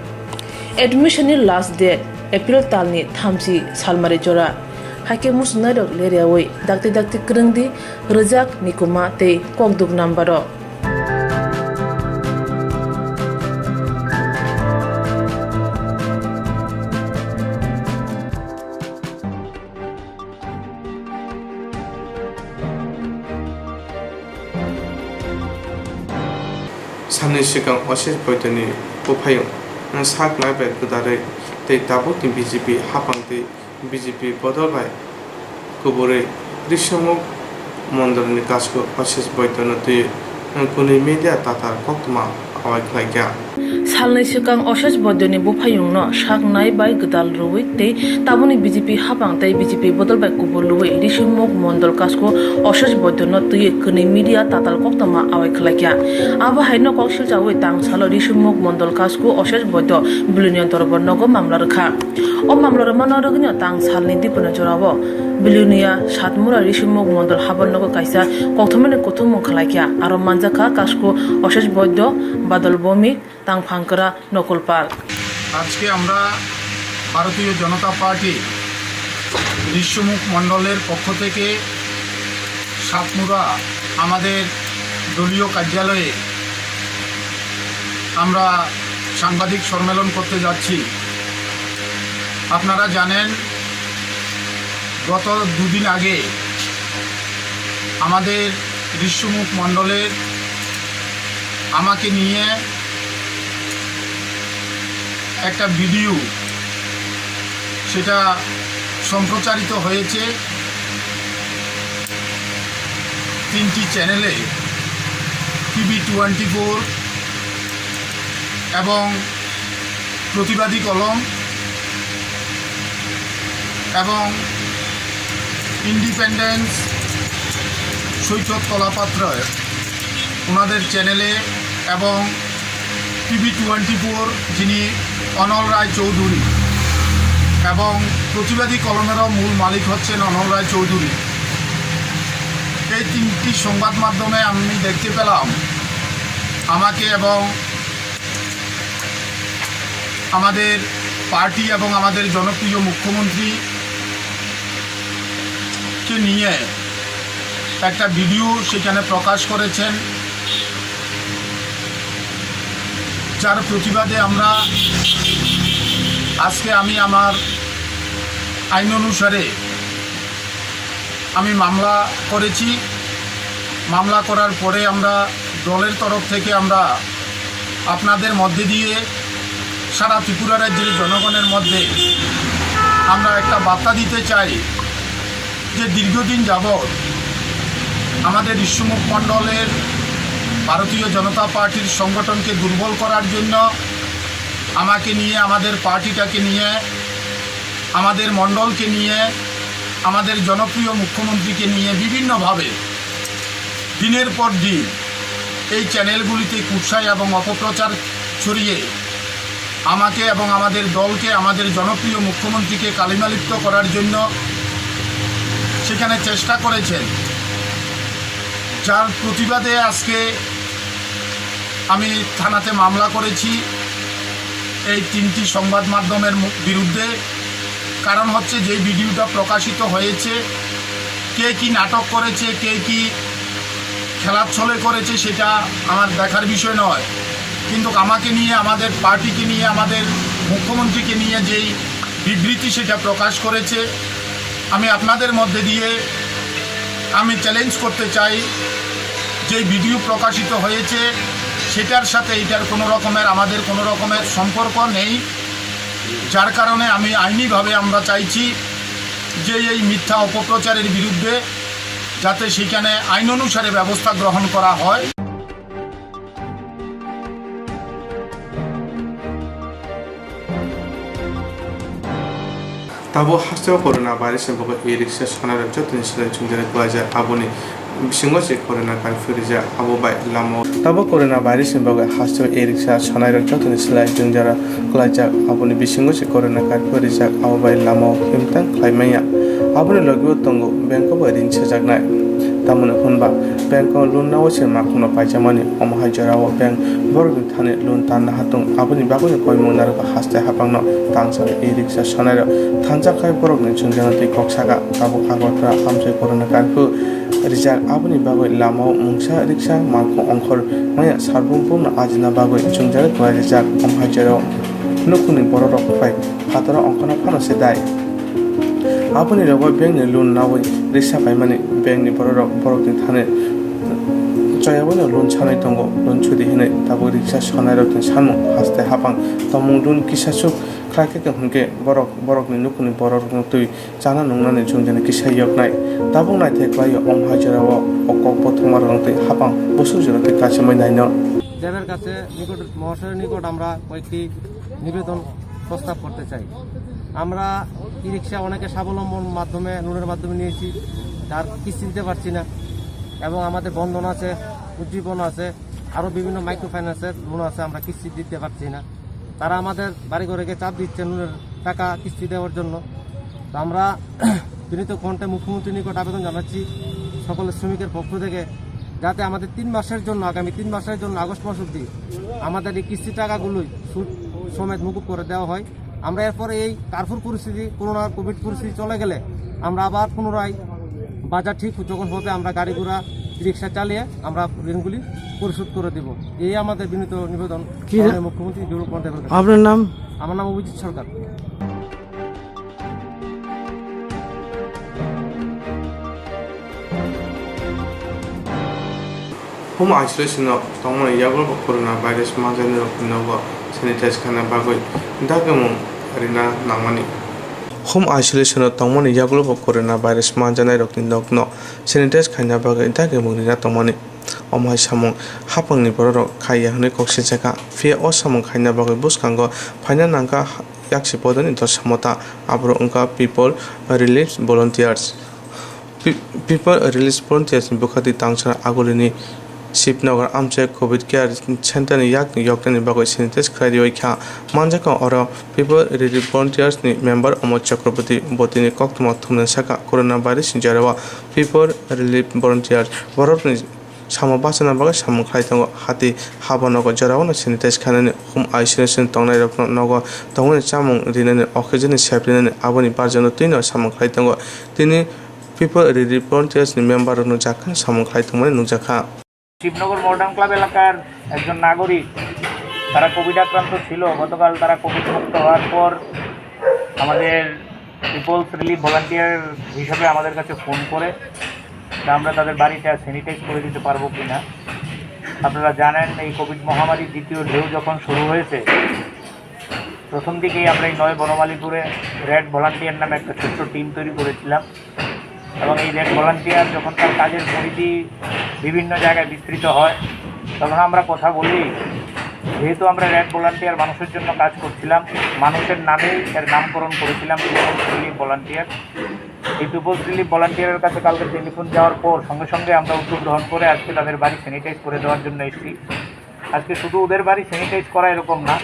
Admission ni last date April talni thamchi salmari jora. Haikhe muchungnairok leryawi dakti dakti kwrwngdi rwjak, nikuma tei kokduk number o. Salni swkang Osesh Boidoni buphayung sak nai bai gwdalwi tei tabukni B J P haphang tei B J P bodol bai kuburwi Risomukh mondolni kasku Osesh Boidonw twiwi kwnwi media tatal koktwma awai khlaikha. Salni swkang Osesh Boidoni buphayungno sak nai bai gwdal rwui tei tabukni B J P haphang tei B J P bodol bai kubur lwui Risomukh mondol kasku Osesh Boidonw twiwi kwnwi media tatal koktwma awai khlaikha. Abo haino kok silchaui tang salo Risomukh mondol kasku Osesh Boido Bilonia dorbar nogo mamla rwkha. O mamla rwmano rwgwino tang salni dipuna jorao Bilonia Satmura Risomukh mondol habar nogo kaisa kokthumani kuthumung khlaikha. Aro manjakha kasku Osesh Boido, Badal Bhowmik, Tangphangkra, Nokul Pal. আজকে আমরা ভারতীয় জনতা পার্টি ঋষ্যমুখ মণ্ডলের পক্ষ থেকে সাতমুরা আমাদের দলীয় কার্যালয়ে আমরা সাংবাদিক সম্মেলন করতে যাচ্ছি। আপনারা জানেন, গত দুদিন আগে আমাদের ঋষ্যমুখ মণ্ডলের আমাকে নিয়ে একটা ভিডিও, সেটা সম্প্রচারিত হয়েছে। তিনটি চ্যানেলে, টিভি টোয়েন্টি ফোর এবং প্রতিবাদী কলম এবং ইন্ডিপেন্ডেন্স সৈকত কলাপাত্র, ওনাদের চ্যানেলে এবং টিভি টোয়েন্টি ফোর, যিনি অনল রায় চৌধুরী, এবং প্রতিবাদী কলমেরও মূল মালিক হচ্ছেন অনল রায় চৌধুরী। এই তিনটি সংবাদ মাধ্যমে আমি দেখতে পেলাম আমাকে এবং আমাদের পার্টি এবং আমাদের জনপ্রিয় মুখ্যমন্ত্রীকে নিয়ে একটা ভিডিও সেখানে প্রকাশ করেছেন, যার প্রতিবাদে আমরা আজকে, আমি আমার আইন অনুসারে আমি মামলা করেছি। মামলা করার পরে আমরা দলের তরফ থেকে আমরা আপনাদের মধ্যে দিয়ে সারা ত্রিপুরা রাজ্যের জনগণের মধ্যে আমরা একটা বার্তা দিতে চাই যে দীর্ঘদিন যাবৎ আমাদের ঋষ্যমুখ মণ্ডলের ভারতীয় জনতা পার্টির সংগঠনকে দুর্বল করার জন্য আমাকে নিয়ে, আমাদের পার্টিটাকে নিয়ে, আমাদের মণ্ডলকে নিয়ে, আমাদের জনপ্রিয় মুখ্যমন্ত্রীকে নিয়ে বিভিন্নভাবে দিনের পর দিন এই চ্যানেলগুলিতে কুৎসা এবং অপপ্রচার ছড়িয়ে আমাকে এবং আমাদের দলকে, আমাদের জনপ্রিয় মুখ্যমন্ত্রীকে কালিমালিপ্ত করার জন্য সেখানে চেষ্টা করেছেন, যার প্রতিবাদে আজকে আমি থানাতে মামলা করেছি এই তিনটি সংবাদ মাধ্যমের মু-, বিরুদ্ধে। কারণ হচ্ছে, যে ভিডিওটা প্রকাশিত হয়েছে, কে কি নাটক করেছে, কে কি খেলার ছলে করেছে, সেটা আমার দেখার বিষয় নয়। কিন্তু আমাকে নিয়ে, আমাদের পার্টিকে নিয়ে, আমাদের মুখ্যমন্ত্রীকে নিয়ে যেই বিবৃতি সেটা প্রকাশ করেছে, আমি আপনাদের মধ্যে দিয়ে আমি চ্যালেঞ্জ করতে চাই, যে ভিডিও প্রকাশিত হয়েছে সেটার সাথে এটার কোনো রকমের, আমাদের কোনো রকমের সম্পর্ক নেই। যার কারণে আমি আইনিভাবে আমরা চাইছি যে এই মিথ্যা অপপ্রচারের বিরুদ্ধে যাতে সেখানে আইন অনুসারে ব্যবস্থা গ্রহণ করা হয়। Tabuk hasteo corona virus ni bagwi e-rickshaw sonairok jotoni slai chwngjani kwlaijak, aboni bisingo se corona curfew rijak, abo bai lamao. Tabuk corona virus ni bagwi hasteo e-rickshaw sonairok jotoni slai chwngjani kwlaijak, aboni bisingo se corona curfew rijak, abo bai lamao himtang khlai manya. Aboni logi o tongo bank o bai rin sejaknai. Tamoni hwnba bank o loan naui se makhungno paijakmani, omo hai jorao bank borokni thani loan tanna hatung, aboni bagwino koimung narwkha haste haphangno tangsa e-rickshaw sonairok thansa khai borokni chwngjano twi kok saka. Tabuk Agartala amchoi corona curfew rijak, aboni bagwi lamao mungsa rickshaw makhung ongkhor maya sarbung bumno ajina bagwi chwngjani kwlai rijak. Omo hai jorao nukhungni bororok bai phataro ongkhorna phano se dai. Aboni logo bank ni loan naui risa paimani bank ni bororok borokni thani choyaui no loan sanai tongo, loan sudi hinui tabuk rickshaw sonairokni samung haste haphang tongmung loan kisasuk khlaikhe hwnkhe borok borokni nukhungni bororokno twi chana nungnani chwngjani kisa yoknai. Tabuk naithai khlaio, omo hai jorao o kok bo thwngmarokno twi haphang busuk jorao twi kachimwi naino. দেবের কাছে নিকট, মহাশয়ের নিকট আমরা কয়েকটি নিবেদন প্রস্তাব করতে চাই। আমরা ই রিক্সা অনেকে স্বাবলম্বন মাধ্যমে, লোনের মাধ্যমে নিয়েছি, তার কিস্তি দিতে পারছি না, এবং আমাদের বন্ধন আছে, উদ্দীপন আছে, আরও বিভিন্ন মাইক্রো ফাইন্যান্সের লোন আছে, আমরা কিস্তি দিতে পারছি না। তারা আমাদের বাড়ি ঘরে গিয়ে চাপ দিচ্ছে লোনের টাকা কিস্তি দেওয়ার জন্য। তো আমরা বিনীত কণ্ঠে মুখ্যমন্ত্রীর নিকট আবেদন জানাচ্ছি সকল শ্রমিকের পক্ষ থেকে, যাতে আমাদের তিন মাসের জন্য, আগামী তিন মাসের জন্য, আগস্ট মাস অবধি আমাদের এই কিস্তি টাকাগুলোই সুদ সমেত মকুব করে দেওয়া হয়। আমরা এরপরে এই কার্ফুর পরিস্থিতি, করোনার কোভিড পরিস্থিতি চলে গেলে আমরা আবার পুনরায় বাজার ঠিক যখন হবে, আমরা গাড়ি ঘোড়া, রিক্সা চালিয়ে আমরা ঋণগুলি পরিশোধ করে দিব। এই আমাদের বিনীত নিবেদন কি না-, মাননীয় মুখ্যমন্ত্রী বিপ্লব কুমার দেবের কাছে। আপনার নাম? আমার নাম অভিজিৎ সরকার। Home isolation o tongmani yago bo corona virus manjaknai rokni nogo sanitize khaina bagwi dakimung rina nangmani. Home isolation o tongmani yagulo bo corona virus manjanairokni nokno sanitize khaina bagwi dagimung rina tongmani. Omo hai samung haphangni bororok khaiya hwnwi kok sinjakha. Phiya o samung khaina bagwi bwskango phaina nangkha yaksi podoni dos samota, aborok wngkha People Relief Volunteers. Pi-, People Relief Volunteers ni bwkhati tangsa agulini Shivnagar amchai Covid Care Center ni yakni yoknani bagwi sanitize khlai rwi kha. Manjakha oro People Relief Volunteers ni member Amol Chakraborty botini koktwma thumnani saka corona virus ni jorao People Relief Volunteers borokni samo bachana bagwi samung khlai tongo. Hati haba nogo jorao sanitize khainani, home isolation tongnai rokno nogo tongmani chamung rinani, oxygen ni sep rinani, aboni barjano twino samung khlai tongo. Tini People Relief Volunteers ni member rokno jakhano samung khlai tongmani nukjakha. Shibnagar modern club এলাকার একজন নাগরিক, তারা কোভিড আক্রান্ত ছিল। গতকাল তারা কোভিড মুক্ত হওয়ার পর আমাদের পিপলস রিলিফ ভলান্টিয়ার হিসাবে আমাদের কাছে ফোন করে, তা আমরা তাদের বাড়িটা স্যানিটাইজ করে দিতে পারবো কিনা। আপনারা জানেন, এই কোভিড মহামারীর দ্বিতীয় ঢেউ যখন শুরু হয়েছে, প্রথম দিকেই আমরা এই নয় বনমালীপুরে রেড ভলান্টিয়ার নামে একটা ছোট্ট টিম তৈরি করেছিলাম। এবং এই রেড ভলান্টিয়ার যখন তার কাজের পরিধি বিভিন্ন জায়গায় বিস্তৃত হয়, তখন আমরা কথা বলি, যেহেতু আমরা রেড ভলান্টিয়ার মানুষের জন্য কাজ করছিলাম, মানুষের নামেই এর নামকরণ করেছিলাম পিপলস রিলিফ ভলান্টিয়ার। এই পিপলস রিলিফ ভলান্টিয়ারের কাছে কালকে টেলিফোন যাওয়ার পর সঙ্গে সঙ্গে আমরা উদ্যোগ গ্রহণ করে আজকে তাদের বাড়ি স্যানিটাইজ করে দেওয়ার জন্য এসেছি। আজকে শুধু ওদের বাড়ি স্যানিটাইজ করা এরকম না,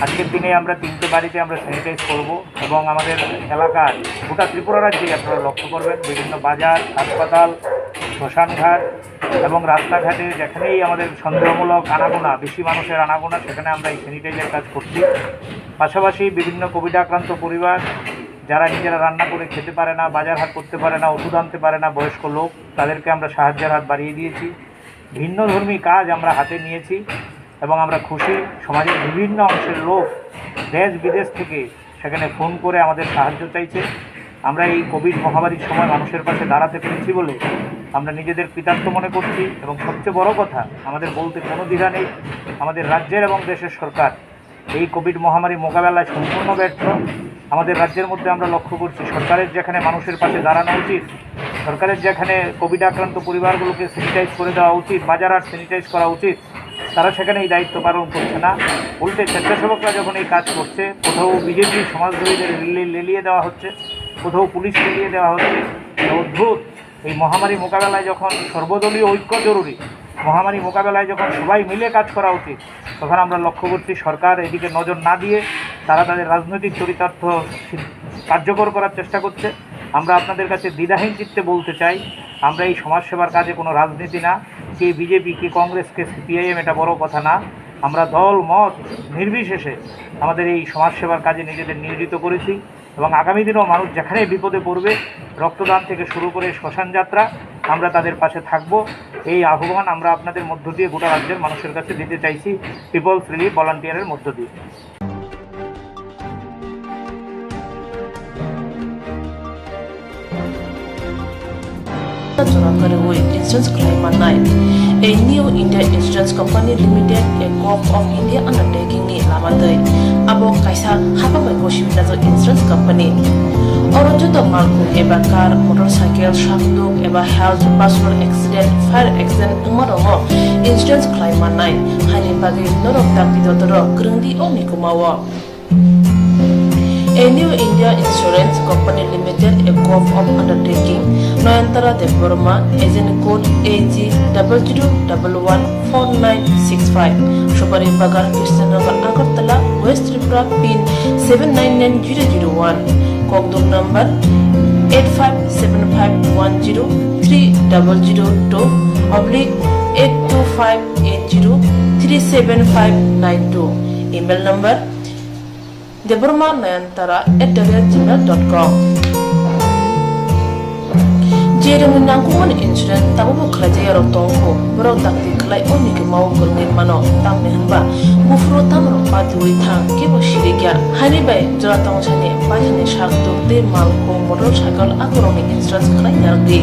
আজকের দিনে আমরা তিনটে বাড়িতে আমরা স্যানিটাইজ করব এবং আমাদের এলাকার, গোটা ত্রিপুরা রাজ্যেই আপনারা লক্ষ্য করবেন, বিভিন্ন বাজার, হাসপাতাল, শ্মশানঘাট এবং রাস্তাঘাটে যেখানেই আমাদের সন্দেহমূলক আনাগোনা, বেশি মানুষের আনাগোনা, সেখানে আমরা এই স্যানিটাইজের কাজ করছি। পাশাপাশি বিভিন্ন কোভিড আক্রান্ত পরিবার, যারা নিজেরা রান্না করে খেতে পারে না, বাজার হাট করতে পারে না, ওষুধ আনতে পারে না, বয়স্ক লোক, তাদেরকে আমরা সাহায্যের হাত বাড়িয়ে দিয়েছি। ভিন্নধর্মী কাজ আমরা হাতে নিয়েছি এবং আমরা খুশি। সমাজের বিভিন্ন অংশের লোক দেশ বিদেশ থেকে সেখানে ফোন করে আমাদের সাহায্য চাইছে। আমরা এই কোভিড মহামারীর সময় মানুষের পাশে দাঁড়াতে পেরেছি বলে আমরা নিজেদের কৃতার্থ মনে করছি এবং সবচেয়ে বড় কথা, আমাদের বলতে কোনো দ্বিধা নেই, আমাদের রাজ্যের এবং দেশের সরকার এই কোভিড মহামারী মোকাবেলায় সম্পূর্ণ ব্যর্থ। আমাদের রাজ্যের মধ্যে আমরা লক্ষ্য করছি, সরকারের যেখানে মানুষের পাশে দাঁড়ানো উচিত, সরকারের যেখানে কোভিড আক্রান্ত পরিবারগুলোকে স্যানিটাইজ করে দেওয়া উচিত, বাজার হাট স্যানিটাইজ করা উচিত, তারা সেখানে এই দায়িত্ব পালন করছে না। উল্টে স্বেচ্ছাসেবকরা যখন এই কাজ করছে, কোথাও বিজেপি সমাজদ্রোহীদের লেলিয়ে দেওয়া হচ্ছে, কোথাও পুলিশ লেলিয়ে দেওয়া হচ্ছে। এটা অদ্ভুত। এই মহামারী মোকাবেলায় যখন সর্বদলীয় ঐক্য জরুরি, মহামারী মোকাবেলায় যখন সবাই মিলে কাজ করা উচিত, তখন আমরা লক্ষ্য করছি সরকার এদিকে নজর না দিয়ে তারা তাদের রাজনৈতিক চরিতার্থ সি-, কার্যকর করার চেষ্টা করছে। আমরা আপনাদের কাছে দ্বিধাহীন চিত্তে বলতে চাই, আমরা এই সমাজসেবার কাজে কোনো রাজনীতি না, কে বিজেপি, কে কংগ্রেস, কে সিপিআইএম, এটা বড় কথা না। আমরা দল মত নির্বিশেষে আমাদের এই সমাজসেবার কাজে নিজেদের নিয়োজিত করেছি। এবং আগামী দিনেও মানুষ যেখানে বিপদে পড়বে, রক্তদান থেকে শুরু করে শ্মশান যাত্রা, আমরা তাদের পাশে থাকব। এই আহ্বান আমরা আপনাদের মধ্য দিয়ে গোটা রাজ্যের মানুষের কাছে দিতে চাইছি পিপলস রিলিফ ভলান্টিয়ারের মধ্য দিয়ে। Jora kwrwi insurance khlai mannai. A New India Insurance Company Limited, a Gov of India undertaking ni lama twi. Abo kaisa hapang bai gosi wngjak insurance company. Oro joto malkhung eba car, motorcycle, sakduk eba health, personal accident, fire accident wngma rokno insurance khlai mannai. Haini bagwi norok dakti dotoro kwrwngdi o mikuma o. A New India Insurance Company Limited, a Gov of undertaking, Nayantara Debbarma, agent code A G double zero double one four nine six five, Supari Bagan, Krishnanagar, Agartala, West Tripura, pin seven nine nine zero zero one, kokduk number eight five seven five one zero three double zero two oblique eight two five eight zero three seven five nine two, email number Debbarma Nayantara at the rate gmail dot com. Je rwngni nangkukmani insurance tabukbo khlaijak yarok tongkho, borok dakti khlai o mikima o kwrwngwi mano, tamni hwnba buphuru tamrok patiwi thang, kebo sirikya. Haini bai jora tongsani paithani sak tuk tei malkhung, motorcycle, akorokni insurance khlai narwkdi.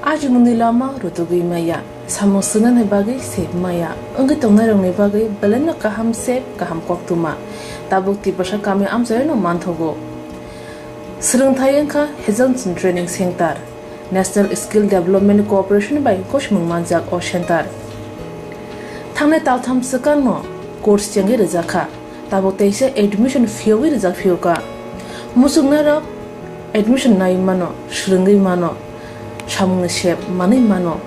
Achugmungni lama rutugwi maya, samung swngnani bagwi sep maya, wngwi tongnairokni bagwi belaino kaham sep, kaham koktwma. Tabuk Tiprasa kami amchaino manthogo. Swrwngthai wngkha Hazelson Training Center, National Skill Development Corporation bai gosimung manjak o center. Thangnai taltham swkangno course chengwi rwjakha, tabuk teisa admission phiyogwi rwjak phiyokha. Muchungnairok admission nai mano, swrwngwi mano, samungni sep manwi mano.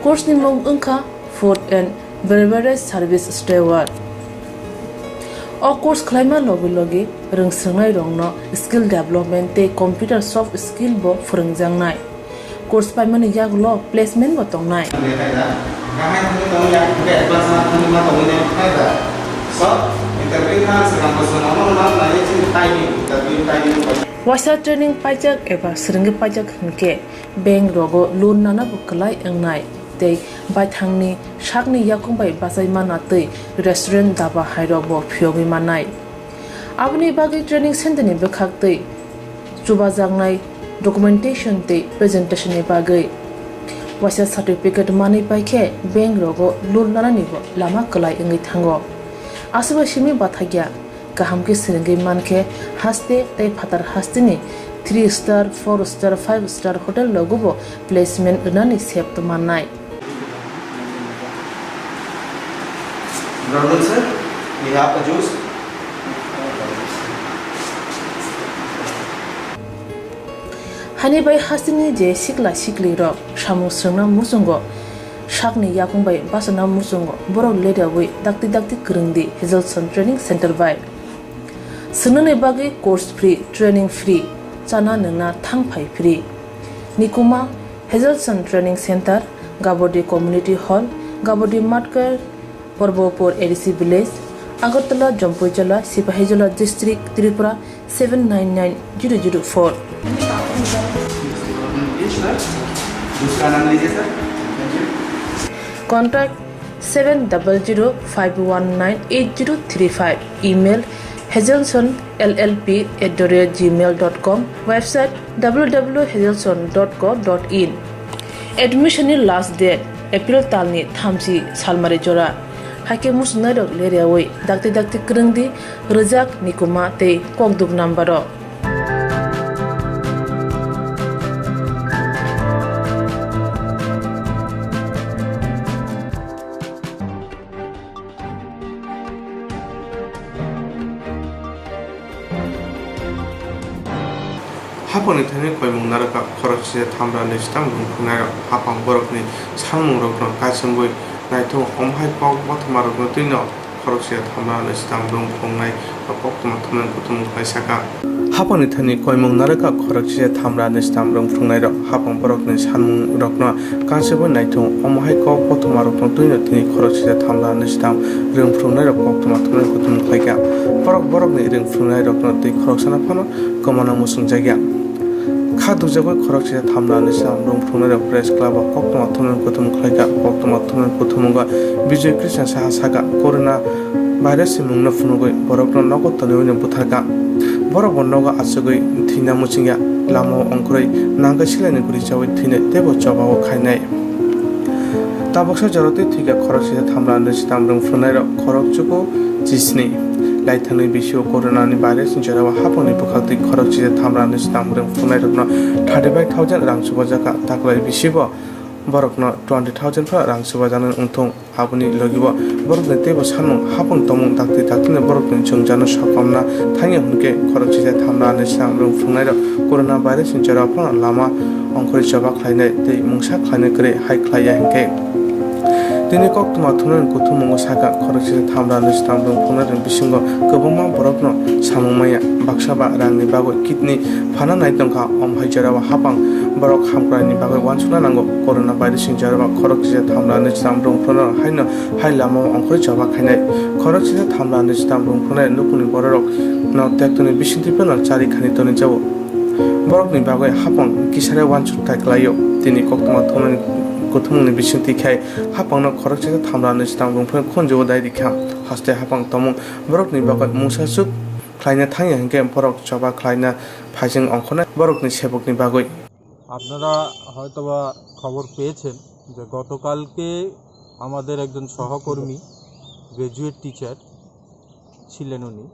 Course ni mung wngkha Food and Beverage Service Steward. O course khlaima logi logi rwngswrwngnairokno skill development tei computer soft skill bo phwrwngjaknai. Course paimani yagulo placement bo tongnai. Waisa training paijak eba swrwngwi paijak hwnkhe bank rogo loan nana bo kwlai wngnai tei baithangni sakni yakung bai bachai mana tei restaurant, daba hairok bo phiyogwi mannai. Aboni bagwi training center ni bwkhak tei chubajaknai documentation tei presentation ni bagwi waisa certificate manwi paikhe bank rogo loan nanani bo lama kwlai wngwi thango. Aswkbai simi bathakya. Kaham khe swrwngwi mankhe haste tei phatar hasteni three star, four star, five star hotel rogo bo placement rwnani sep tongmannai. Brother sir, we have a juice. Hani bai hasteni je sikla siklirok samung swrwngna muchungo, sakni yakung bai bachana muchungo, borok leriawi dakti dakti kwrwngdi Hazelson Training Center bai. Swngnani bagwi course free, training free, chana nwngna thang phai free. Nikuma, Hazelson Training Center, Gabodi Community Hall, Gabodi Matkar, Porbopur A D C Village, Agartala, Jampuijala, Sipahijola District, Tripura seven nine nine zero zero four. दूसरा नाम लीजिए sir. Contact seven double zero five one nine eight zero three five. Email hazelson L L P at the rate gmail dot com. Website W W W hazelson dot co dot in. Admission ni last date April talni thamchi salmari jora. Haikhe muchungnairok leriawi dakti dakti kwrwngdi rwjak Nikuma tei kokduk number o. Hapangni thani koimung narwkha khoroksa thamra nwichwtang rwngphrunairok hapang borokni sanmungrokno kaichomwi naithung, omohai kok bothomarokno twino khoroksa thamra nwichwtang rwngphrungnai koktwma thumnani kuthumung khlai sakha. Hapangni thani koimung narwkha khoroksa thamra nwichwtang rwngphrungnairok hapang borokni sanmungrokno kaichomwi naithung, omohai kok bothomarokno twino thini khoroksa thamra nwichwtang rwngphrungnairok koktwma thumnani kuthumung khlaikha. Borok borokni rwngphrungnairokno twi khoroksano phano kwmana muchungjakya. Kha dujagwi khoroksa thamra nwichwtang rwngphrungnairok press club o koktwma thumnani kuthumung khlaikha. Koktwma thumnani kuthumungo Bijoy Krishna Saha sakha, corona virus ni mungno phunugwi borokno nogo toniwi butharkha. Borok bo nogo achugwi thwina muchungya, lamao ongkhorwi nangkhe silaini guri chawi thwinai teibo choba o khainai. Tabuksa jora twi thwikha khoroksa thamra nwichwtang rwngphrungnairok khorok chuku chisni. Laithangni bisio corona ni virus ni jorao hapangni bwkhaktwi khoroksa thamra nwichwtang rwngphrungnairokno thirty five thousand rang chubajakha, taklai bisibo borokno twenty thousand pha rang chubajaknai wngthung. Aboni logibo borokni teibo sanmung hapang tongmung dakti daktino borokni chwngcharno sokomna thangya hwnkhe khoroksa thamra nwichwtang rwngphrungnairok corona virus ni jorao phano lama ongkhorwi choba khlainai tei mungsa khlainai kwrwi hai khlaiya hwnkhe. Tini koktwma thumnani kuthumungo sakha khoroksa thamra nwichwtang rwngphrungnairokni bisingo kwbangma borokno samung manya, baksa ba rangni bagwi kidney phana nai tongkha, omo hai jorao hapang borok hamkraini bagwi uansukna nango. Corona virus ni jorao khoroksa thamra nwichwtang rwngphrungnai haino hai lamao ongkhorwi choba khainai. Khoroksa thamra nwichwtang rwngphrungnai nukungni bororokno tektoni bisingtwi phano chari khani tonwi jao. Borokni bagwi hapang kisare uansuk tai kwlaio. Tini koktwma thumnani kuthumungni bisingtwi khai hapangno khoroksa thamra nwichwtang rwngphrungnai khunjugo dai rikha. Haste hapang tongmung borokni bagwi mungsaswk khlaina thangya hwnkhe borok choba khlaina phaising ongkhornai borokni sebokni bagwi. আপনারা হয়তোবা খবর পেয়েছেন যে গতকালকে আমাদের একজন সহকর্মী, graduate teacher ছিলেন উনি,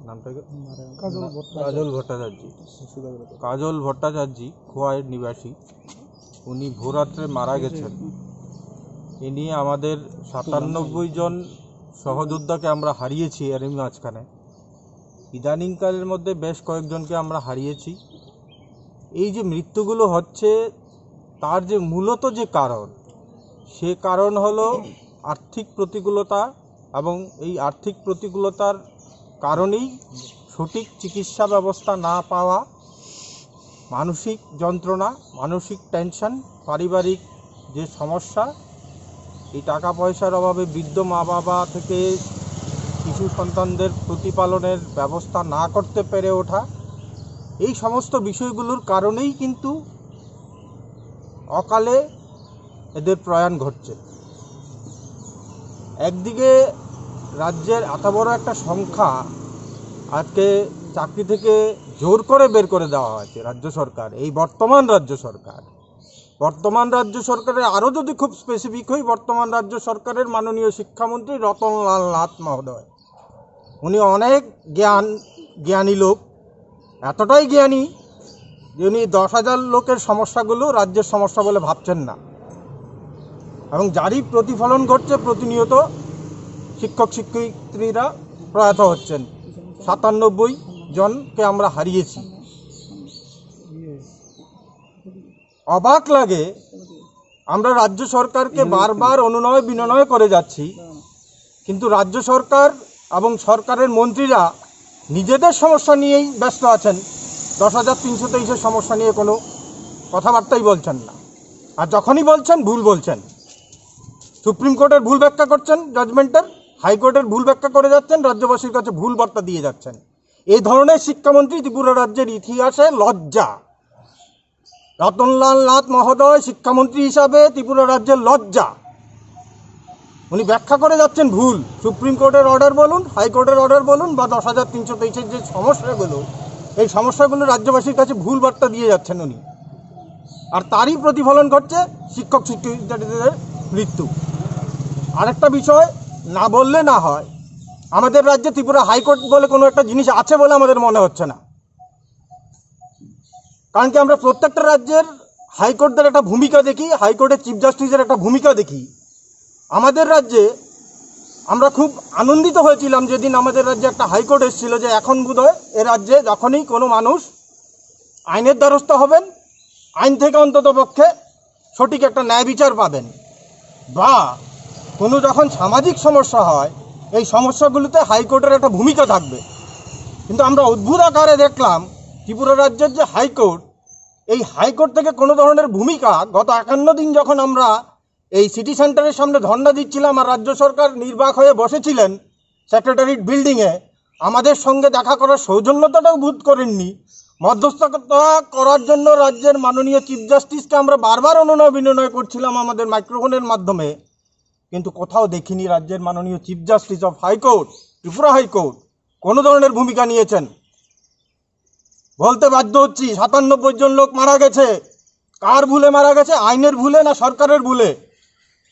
নামটা কি? কাজল না, ভট্টাচার্য। কাজল ভট্টাচার্য। শিশু জাগ্রত। কাজল ভট্টাচার্য খোয়াই নিবাসী, উনি ভোররাত্রে মারা গেছেন। এ নিয়ে আমাদের সাতানব্বই জন সহযোদ্ধাকে আমরা হারিয়েছি এরই মাঝখানে। ইদানিংকালের মধ্যে বেশ কয়েকজনকে আমরা হারিয়েছি। এই যে মৃত্যুগুলো হচ্ছে, তার যে মূলত যে কারণ, সে কারণ হলো আর্থিক প্রতিকূলতা, এবং এই আর্থিক প্রতিকূলতার কারণেই সঠিক চিকিৎসা ব্যবস্থা না পাওয়া, মানসিক যন্ত্রণা, মানসিক টেনশন, পারিবারিক যে সমস্যা, এই টাকা পয়সার অভাবে বৃদ্ধ মা বাবা থেকে শিশু সন্তানদের প্রতিপালনের ব্যবস্থা না করতে পেরে ওঠা, এই সমস্ত বিষয়গুলোর কারণেই কিন্তু অকালে এদের প্রয়াণ ঘটছে। একদিকে রাজ্যের এত বড় একটা সংখ্যা আজকে চাকরি থেকে জোর করে বের করে দেওয়া হয়েছে রাজ্য সরকার, এই বর্তমান রাজ্য সরকার। বর্তমান রাজ্য সরকারের আরও যদি খুব স্পেসিফিক হই, বর্তমান রাজ্য সরকারের মাননীয় শিক্ষামন্ত্রী রতনলাল নাথ মহোদয়, উনি অনেক জ্ঞান, জ্ঞানী লোক, এতটাই জ্ঞানী যে উনি দশ হাজার লোকের সমস্যাগুলো রাজ্যের সমস্যা বলে ভাবছেন না। এবং যারই প্রতিফলন ঘটছে, প্রতিনিয়ত শিক্ষক শিক্ষয়িত্রীরা প্রয়াত হচ্ছেন। সাতানব্বই জনকে আমরা হারিয়েছি। অবাক লাগে, আমরা রাজ্য সরকারকে বারবার অনুনয় বিনয় করে যাচ্ছি, কিন্তু রাজ্য সরকার এবং সরকারের মন্ত্রীরা নিজেদের সমস্যা নিয়েই ব্যস্ত আছেন। দশ হাজার তিনশো তেইশের সমস্যা নিয়ে কোনো কথাবার্তাই বলছেন না। আর যখনই বলছেন, ভুল বলছেন। সুপ্রিম কোর্টের ভুল ব্যাখ্যা করছেন জাজমেন্টের, হাইকোর্টের ভুল ব্যাখ্যা করে যাচ্ছেন, রাজ্যবাসীর কাছে ভুল বার্তা দিয়ে যাচ্ছেন। এই ধরনের শিক্ষামন্ত্রী ত্রিপুরা রাজ্যের ইতিহাসে লজ্জা। রতনলাল নাথ মহোদয় শিক্ষামন্ত্রী হিসাবে ত্রিপুরা রাজ্যের লজ্জা। উনি ব্যাখ্যা করে যাচ্ছেন ভুল। সুপ্রিম কোর্টের অর্ডার বলুন, হাইকোর্টের অর্ডার বলুন, বা দশ হাজার তিনশো তেইশের যে সমস্যাগুলো, এই সমস্যাগুলো রাজ্যবাসীর কাছে ভুল বার্তা দিয়ে যাচ্ছেন উনি। আর তারই প্রতিফলন ঘটছে শিক্ষক শিক্ষিকাদের মৃত্যু। আরেকটা বিষয় না বললে না হয়, আমাদের রাজ্যে ত্রিপুরা হাইকোর্ট বলে কোনো একটা জিনিস আছে বলে আমাদের মনে হচ্ছে না। কারণ কি, আমরা প্রত্যেকটা রাজ্যের হাইকোর্টদের একটা ভূমিকা দেখি, হাইকোর্টের চিফ জাস্টিসের একটা ভূমিকা দেখি। আমাদের রাজ্যে আমরা খুব আনন্দিত হয়েছিলাম যেদিন আমাদের রাজ্যে একটা হাইকোর্ট এসেছিল যে এখন বোধহয় এ রাজ্যে যখনই কোনো মানুষ আইনের দ্বারস্থ হবেন, আইন থেকে অন্তত পক্ষে সঠিক একটা ন্যায় বিচার পাবেন, বা কোনো যখন সামাজিক সমস্যা হয়, এই সমস্যাগুলোতে হাইকোর্টের একটা ভূমিকা থাকবে। কিন্তু আমরা অদ্ভুত আকারে দেখলাম ত্রিপুরা রাজ্যের যে হাইকোর্ট, এই হাইকোর্ট থেকে কোনো ধরনের ভূমিকা, গত একান্ন দিন যখন আমরা এই সিটি সেন্টারের সামনে ধর্ণা দিচ্ছিলাম আর রাজ্য সরকার নির্বাক হয়ে বসেছিলেন সেক্রেটারিয়েট বিল্ডিংয়ে, আমাদের সঙ্গে দেখা করার সৌজন্যতাটাও বোধ করেননি। মধ্যস্থতা করার জন্য রাজ্যের মাননীয় চিফ জাস্টিসকে আমরা বারবার অনুনয় বিনয় করছিলাম আমাদের মাইক্রোফোনের মাধ্যমে, কিন্তু কোথাও দেখিনি রাজ্যের মাননীয় chief justice of high court, Tripura high court, কোনো ধরনের ভূমিকা নিয়েছেন। বলতে বাধ্য হচ্ছি, সাতানব্বই জন লোক মারা গেছে। কার ভুলে মারা গেছে? আইনের ভুলে না সরকারের ভুলে?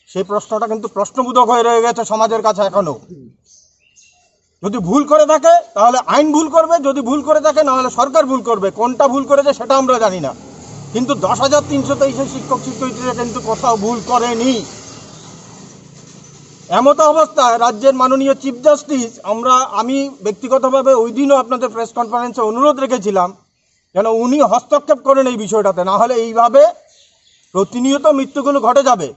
সেই প্রশ্নটা কিন্তু প্রশ্নবোধক হয়ে রয়ে গেছে সমাজের কাছে এখনো। যদি ভুল করে থাকে, তাহলে আইন ভুল করবে, যদি ভুল করে থাকে, না হলে সরকার ভুল করবে। কোনটা ভুল করেছে, সেটা আমরা জানি না। কিন্তু দশ হাজার তিনশো তেইশের শিক্ষক শিক্ষয়িত্রীরা কিন্তু কোথাও ভুল করেনি। এমতো অবস্থায় রাজ্যের মাননীয় চিফ জাস্টিস, আমরা, আমি ব্যক্তিগতভাবে ওই দিনও আপনাদের প্রেস কনফারেন্সে অনুরোধ রেখেছিলাম যেন উনি হস্তক্ষেপ করেন এই বিষয়টাতে, না হলে এইভাবে প্রতিনিয়ত মৃত্যুগুলো ঘটে যাবে।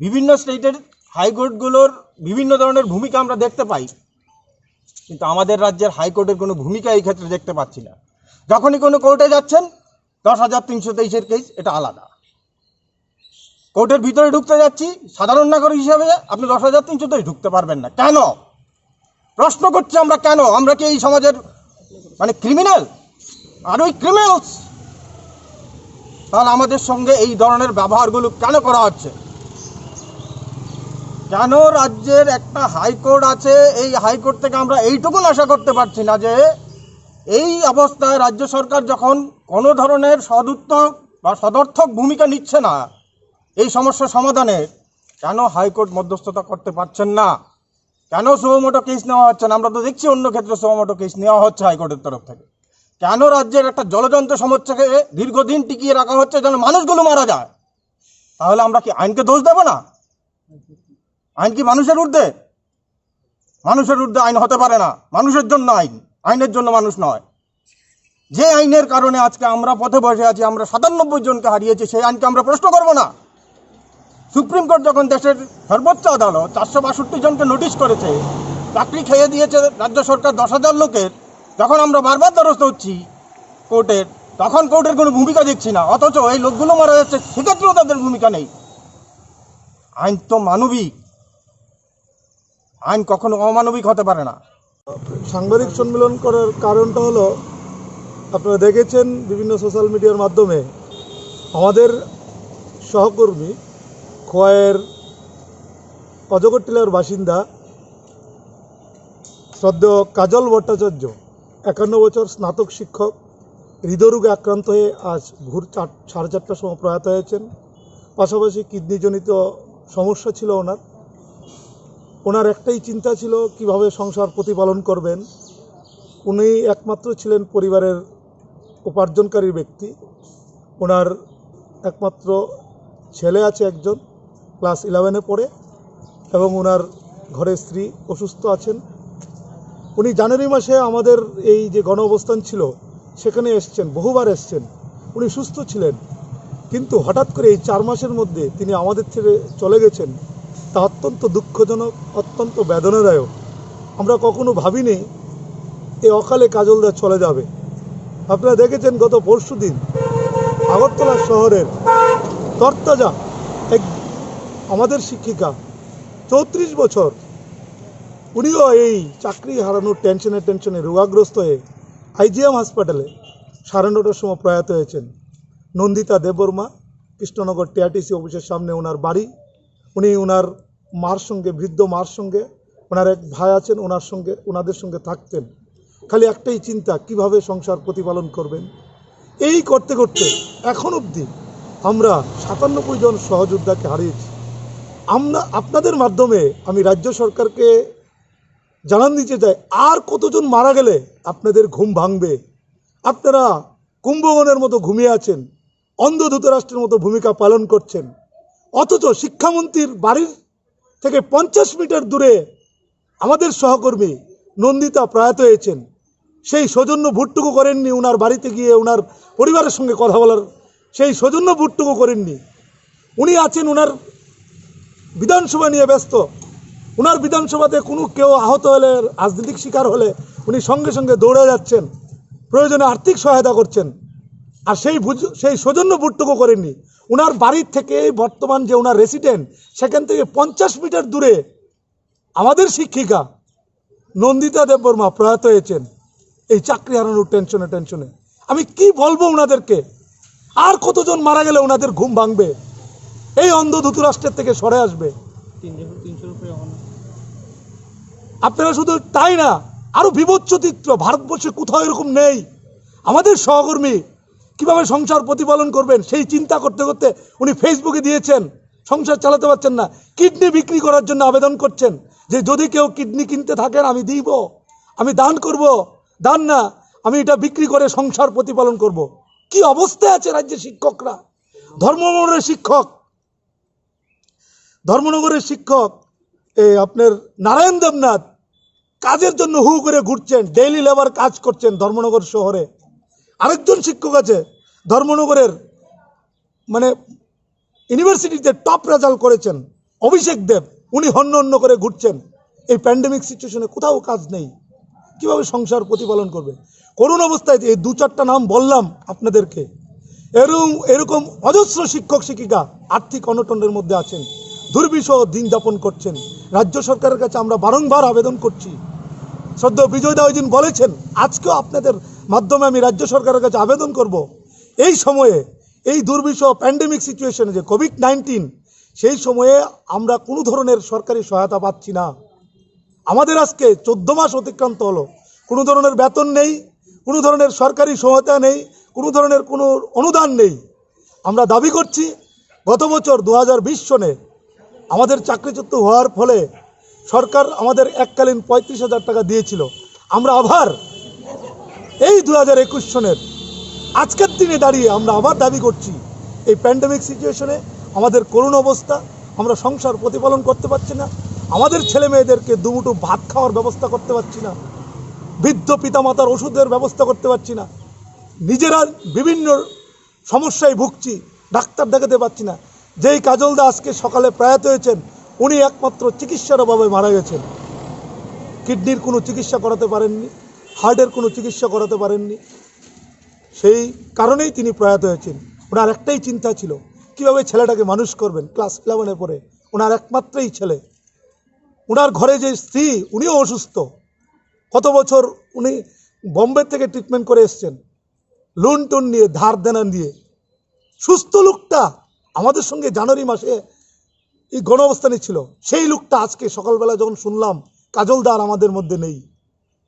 বিভিন্ন স্টেটের হাইকোর্টগুলোর বিভিন্ন ধরনের ভূমিকা আমরা দেখতে পাই, কিন্তু আমাদের রাজ্যের হাইকোর্টের কোনো ভূমিকা এই ক্ষেত্রে দেখতে পাচ্ছি না। যখনই কোনো কোর্টে যাচ্ছেন, দশ হাজার তিনশো তেইশের কেস, এটা আলাদা। কোর্টের ভিতরে ঢুকতে যাচ্ছি, সাধারণ নাগরিক হিসাবে আপনি দশ হাজার তিনশো তেইশ ঢুকতে পারবেন না। কেন? প্রশ্ন করছি আমরা, কেন? আমরা কি এই সমাজের, মানে, ক্রিমিনাল? আর ওই ক্রিমিনালস, তাহলে আমাদের সঙ্গে এই ধরনের ব্যবহারগুলো কেন করা হচ্ছে? কেন রাজ্যের একটা হাইকোর্ট আছে, এই হাইকোর্ট থেকে আমরা এইটুকুন আশা করতে পারছি না যে এই অবস্থায় রাজ্য সরকার যখন কোনো ধরনের সদুত্তর বা সদর্থক ভূমিকা নিচ্ছে না এই সমস্যা সমাধানে, কেন হাইকোর্ট মধ্যস্থতা করতে পারছেন না? কেন সুমোটো কেস নেওয়া হচ্ছে না? আমরা তো দেখছি অন্য ক্ষেত্রে সুমোটো কেস নেওয়া হচ্ছে হাইকোর্টের তরফ থেকে। কেন রাজ্যের একটা জ্বলজ্যান্ত সমস্যাকে দীর্ঘদিন টিকিয়ে রাখা হচ্ছে, যেন মানুষগুলো মারা যায়? তাহলে আমরা কি আইনকে দোষ দেব না? আইন কি মানুষের ঊর্ধ্বে? মানুষের ঊর্ধ্বে আইন হতে পারে না। মানুষের জন্য আইন, আইনের জন্য মানুষ নয়। যে আইনের কারণে আজকে আমরা পথে বসে আছি, আমরা সাতানব্বই জনকে হারিয়েছি, সেই আইনকে আমরা প্রশ্ন করব না। সুপ্রিম কোর্ট যখন দেশের সর্বোচ্চ আদালত চারশো বাষট্টি জনকে নোটিশ করেছে, চাকরি খেয়ে দিয়েছে রাজ্য সরকার দশ হাজার লোকের, যখন আমরা বারবার দ্বারস্থ হচ্ছি কোর্টের, তখন কোর্টের কোনো ভূমিকা দেখছি না, অথচ এই লোকগুলো মারা যাচ্ছে, সেক্ষেত্রেও তাদের ভূমিকা নেই। আইন তো মানবিক, আইন কখনো অমানবিক হতে পারে না। সাংবাদিক সম্মেলন করার কারণটা হলো, আপনারা দেখেছেন বিভিন্ন সোশ্যাল মিডিয়ার মাধ্যমে আমাদের সহকর্মী খোয়াইয়ের অজগর টিলার বাসিন্দা শ্রদ্ধেয় কাজল ভট্টাচার্য, একান্ন বছর, স্নাতক শিক্ষক, হৃদরোগে আক্রান্ত হয়ে আজ ভোর চার সাড়ে চারটার সময় প্রয়াত হয়েছেন। পাশাপাশি কিডনিজনিত সমস্যা ছিল ওনার। ওনার একটাই চিন্তা ছিল কিভাবে সংসার প্রতিপালন করবেন। উনি একমাত্র ছিলেন পরিবারের উপার্জনকারী ব্যক্তি। ওনার একমাত্র ছেলে আছে একজন, ক্লাস ইলেভেনে পড়ে, এবং ওনার ঘরে স্ত্রী অসুস্থ আছেন। উনি জানুয়ারি মাসে আমাদের এই যে গণ অবস্থান ছিল, সেখানে এসছেন, বহুবার এসছেন। উনি সুস্থ ছিলেন, কিন্তু হঠাৎ করে এই চার মাসের মধ্যে তিনি আমাদের ছেড়ে চলে গেছেন। তা অত্যন্ত দুঃখজনক, অত্যন্ত বেদনাদায়ক। আমরা কখনো ভাবিনি এই অকালে কাজলদা চলে যাবে। আপনারা দেখেছেন গত পরশুদিন আগরতলা শহরের তরতাজা এক আমাদের শিক্ষিকা, চৌত্রিশ বছর, উনিও এই চাকরি হারানোর টেনশনে টেনশনে রোগাগ্রস্ত হয়ে আইজিএম হাসপাতালে সাড়ে নটার সময় প্রয়াত হয়েছেন। নন্দিতা দেববর্মা, কৃষ্ণনগর টিআরটিসি অফিসের সামনে ওনার বাড়ি। উনি ওনার মার সঙ্গে, বৃদ্ধ মার সঙ্গে, ওনার এক ভাই আছেন, ওনার সঙ্গে, ওনাদের সঙ্গে থাকতেন। খালি একটাই চিন্তা, কিভাবে সংসার প্রতিপালন করবেন। এই করতে করতে এখন অবধি আমরা সাতানব্বই জন সহযোদ্ধাকে হারিয়েছি। আমরা, আপনাদের মাধ্যমে আমি রাজ্য সরকারকে জানান দিতে চাই, আর কতজন মারা গেলে আপনাদের ঘুম ভাঙবে? আপনারা কুম্ভকর্ণের মতো ঘুমিয়ে আছেন, অন্ধ ধৃতরাষ্ট্রের মতো ভূমিকা পালন করছেন, অথচ শিক্ষামন্ত্রীর বাড়ির থেকে পঞ্চাশ মিটার দূরে আমাদের সহকর্মী নন্দিতা প্রয়াত হয়েছেন। সেই সৌজন্য বোধটুকু করেননি ওনার বাড়িতে গিয়ে ওনার পরিবারের সঙ্গে কথা বলার, সেই সৌজন্য বোধটুকু করেননি। উনি আছেন ওনার বিধানসভা নিয়ে ব্যস্ত। ওনার বিধানসভাতে কোনো কেউ আহত হলে, রাজনৈতিক শিকার হলে উনি সঙ্গে সঙ্গে দৌড়ে যাচ্ছেন, প্রয়োজনে আর্থিক সহায়তা করছেন। আর সেই বুঝ-, সেই সৌজন্য বোধটুকু করেননি। ওনার বাড়ির থেকে, এই বর্তমান যে ওনার রেসিডেন্ট, সেখান থেকে পঞ্চাশ মিটার দূরে আমাদের শিক্ষিকা নন্দিতা দেববর্মা প্রয়াত হয়েছেন এই চাকরি হারানোর টেনশনে টেনশনে। আমি কি বলবো ওনাদেরকে? আর কতজন মারা গেলে ওনাদের ঘুম ভাঙবে? এই অন্ধ ধৃতরাষ্ট্রের থেকে সরে আসবে। তিনশো, তিনশোর উপরে এখন। আপনারা শুধু তাই না, আরো বিভৎস চিত্র, ভারতবর্ষে কোথাও এরকম নেই। আমাদের সহকর্মী কিভাবে সংসার প্রতিপালন করবেন, সেই চিন্তা করতে করতে উনি ফেসবুকে দিয়েছেন, সংসার চালাতে পারছেন না, কিডনি বিক্রি করার জন্য আবেদন করছেন যে যদি কেউ কিডনি কিনতে থাকেন আমি দিব, আমি দান করব, দান না, আমি এটা বিক্রি করে সংসার প্রতিপালন করব। কি অবস্থায় আছে রাজ্যের শিক্ষকরা? ধর্মনগরের শিক্ষক, ধর্মনগরের শিক্ষক, এই আপনার নারায়ণ দেবনাথ কাজের জন্য হু করে ঘুরছেন, ডেইলি লেবার কাজ করছেন ধর্মনগর শহরে। আরেকজন শিক্ষক আছে ধর্মনগরের, মানে, ইউনিভার্সিটিতে টপ রেজাল্ট করেছেন অভিষেক দেব, উনি হন্য হন্য করে ঘুরছেন। এই প্যান্ডেমিক সিচুয়েশনে কোথাও কাজ নেই, কিভাবে সংসার প্রতিপালন করবে? করুণ অবস্থায় এই দু চারটা নাম বললাম আপনাদেরকে, এরকম এরকম অজস্র শিক্ষক শিক্ষিকা আর্থিক অনটনের মধ্যে আছেন, দুর্বিষহ দিন যাপন করছেন। রাজ্য সরকারের কাছে আমরা বারংবার আবেদন করছি। শ্রদ্ধেয় বিজয় দা ওই দিন বলেছেন, আজকেও আপনাদের মাধ্যমে আমি রাজ্য সরকারের কাছে আবেদন করব, এই সময়ে, এই দুর্বিষহ প্যান্ডেমিক সিচুয়েশনে, যে কোভিড নাইন্টিন, সেই সময়ে আমরা কোনো ধরনের সরকারি সহায়তা পাচ্ছি না। আমাদের আজকে চোদ্দ মাস অতিক্রান্ত হলো, কোনো ধরনের বেতন নেই, কোনো ধরনের সরকারি সহায়তা নেই, কোনো ধরনের কোনো অনুদান নেই। আমরা দাবি করছি, গত বছর দু হাজার বিশ সনে আমাদের চাকরিচ্যুত হওয়ার ফলে সরকার আমাদের এককালীন পঁয়ত্রিশ হাজার টাকা দিয়েছিল। আমরা আবার এই দু হাজার একুশ সনের আজকের দিনে দাঁড়িয়ে আমরা আবার দাবি করছি, এই প্যান্ডেমিক সিচুয়েশনে আমাদের করুণ অবস্থা, আমরা সংসার প্রতিপালন করতে পারছি না, আমাদের ছেলে মেয়েদেরকে দুমুঠো ভাত খাওয়ার ব্যবস্থা করতে পারছি না, বৃদ্ধ পিতামাতার ওষুধের ব্যবস্থা করতে পারছি না, নিজেরা বিভিন্ন সমস্যায় ভুগছি, ডাক্তার দেখাতে পারছি না। যেই কাজল দা আজকে সকালে প্রয়াত হয়েছেন, উনি একমাত্র চিকিৎসার অভাবে মারা গেছেন। কিডনির কোনো চিকিৎসা করাতে পারেননি, হার্টের কোনো চিকিৎসা করাতে পারেননি, সেই কারণেই তিনি প্রয়াত হয়েছেন। ওনার একটাই চিন্তা ছিল কিভাবে ছেলেটাকে মানুষ করবেন, ক্লাস ইলেভেনে পড়ে, ওনার একমাত্রই ছেলে। ওনার ঘরে যে স্ত্রী, উনিও অসুস্থ, কত বছর উনি বোম্বে থেকে ট্রিটমেন্ট করে এসছেন, লোন টোন নিয়ে, ধার দেনা নিয়ে। সুস্থ লোকটা আমাদের সঙ্গে জানুয়ারি মাসে এই গণঅবস্থানে ছিল, সেই লোকটা আজকে সকালবেলা যখন শুনলাম কাজল দা আর আমাদের মধ্যে নেই,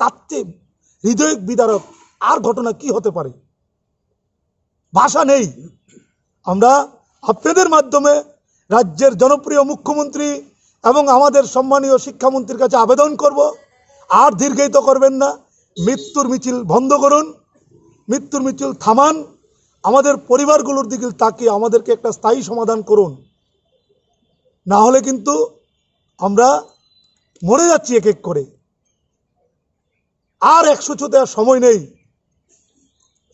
তার চেয়ে হৃদয় বিদারক আর ঘটনা কি হতে পারে? ভাষা নেই। আমরা আপনাদের মাধ্যমে রাজ্যের জনপ্রিয় মুখ্যমন্ত্রী এবং আমাদের সম্মানীয় শিক্ষামন্ত্রীর কাছে আবেদন করব, আর দীর্ঘায়িত করবেন না, মৃত্যুর মিছিল বন্ধ করুন, মৃত্যুর মিছিল থামান, আমাদের পরিবারগুলোর দিকে তাকিয়ে আমাদেরকে একটা স্থায়ী সমাধান করুন, না হলে কিন্তু আমরা মরে যাচ্ছি এক এক করে। আর একশো ছুতে আর সময় নেই,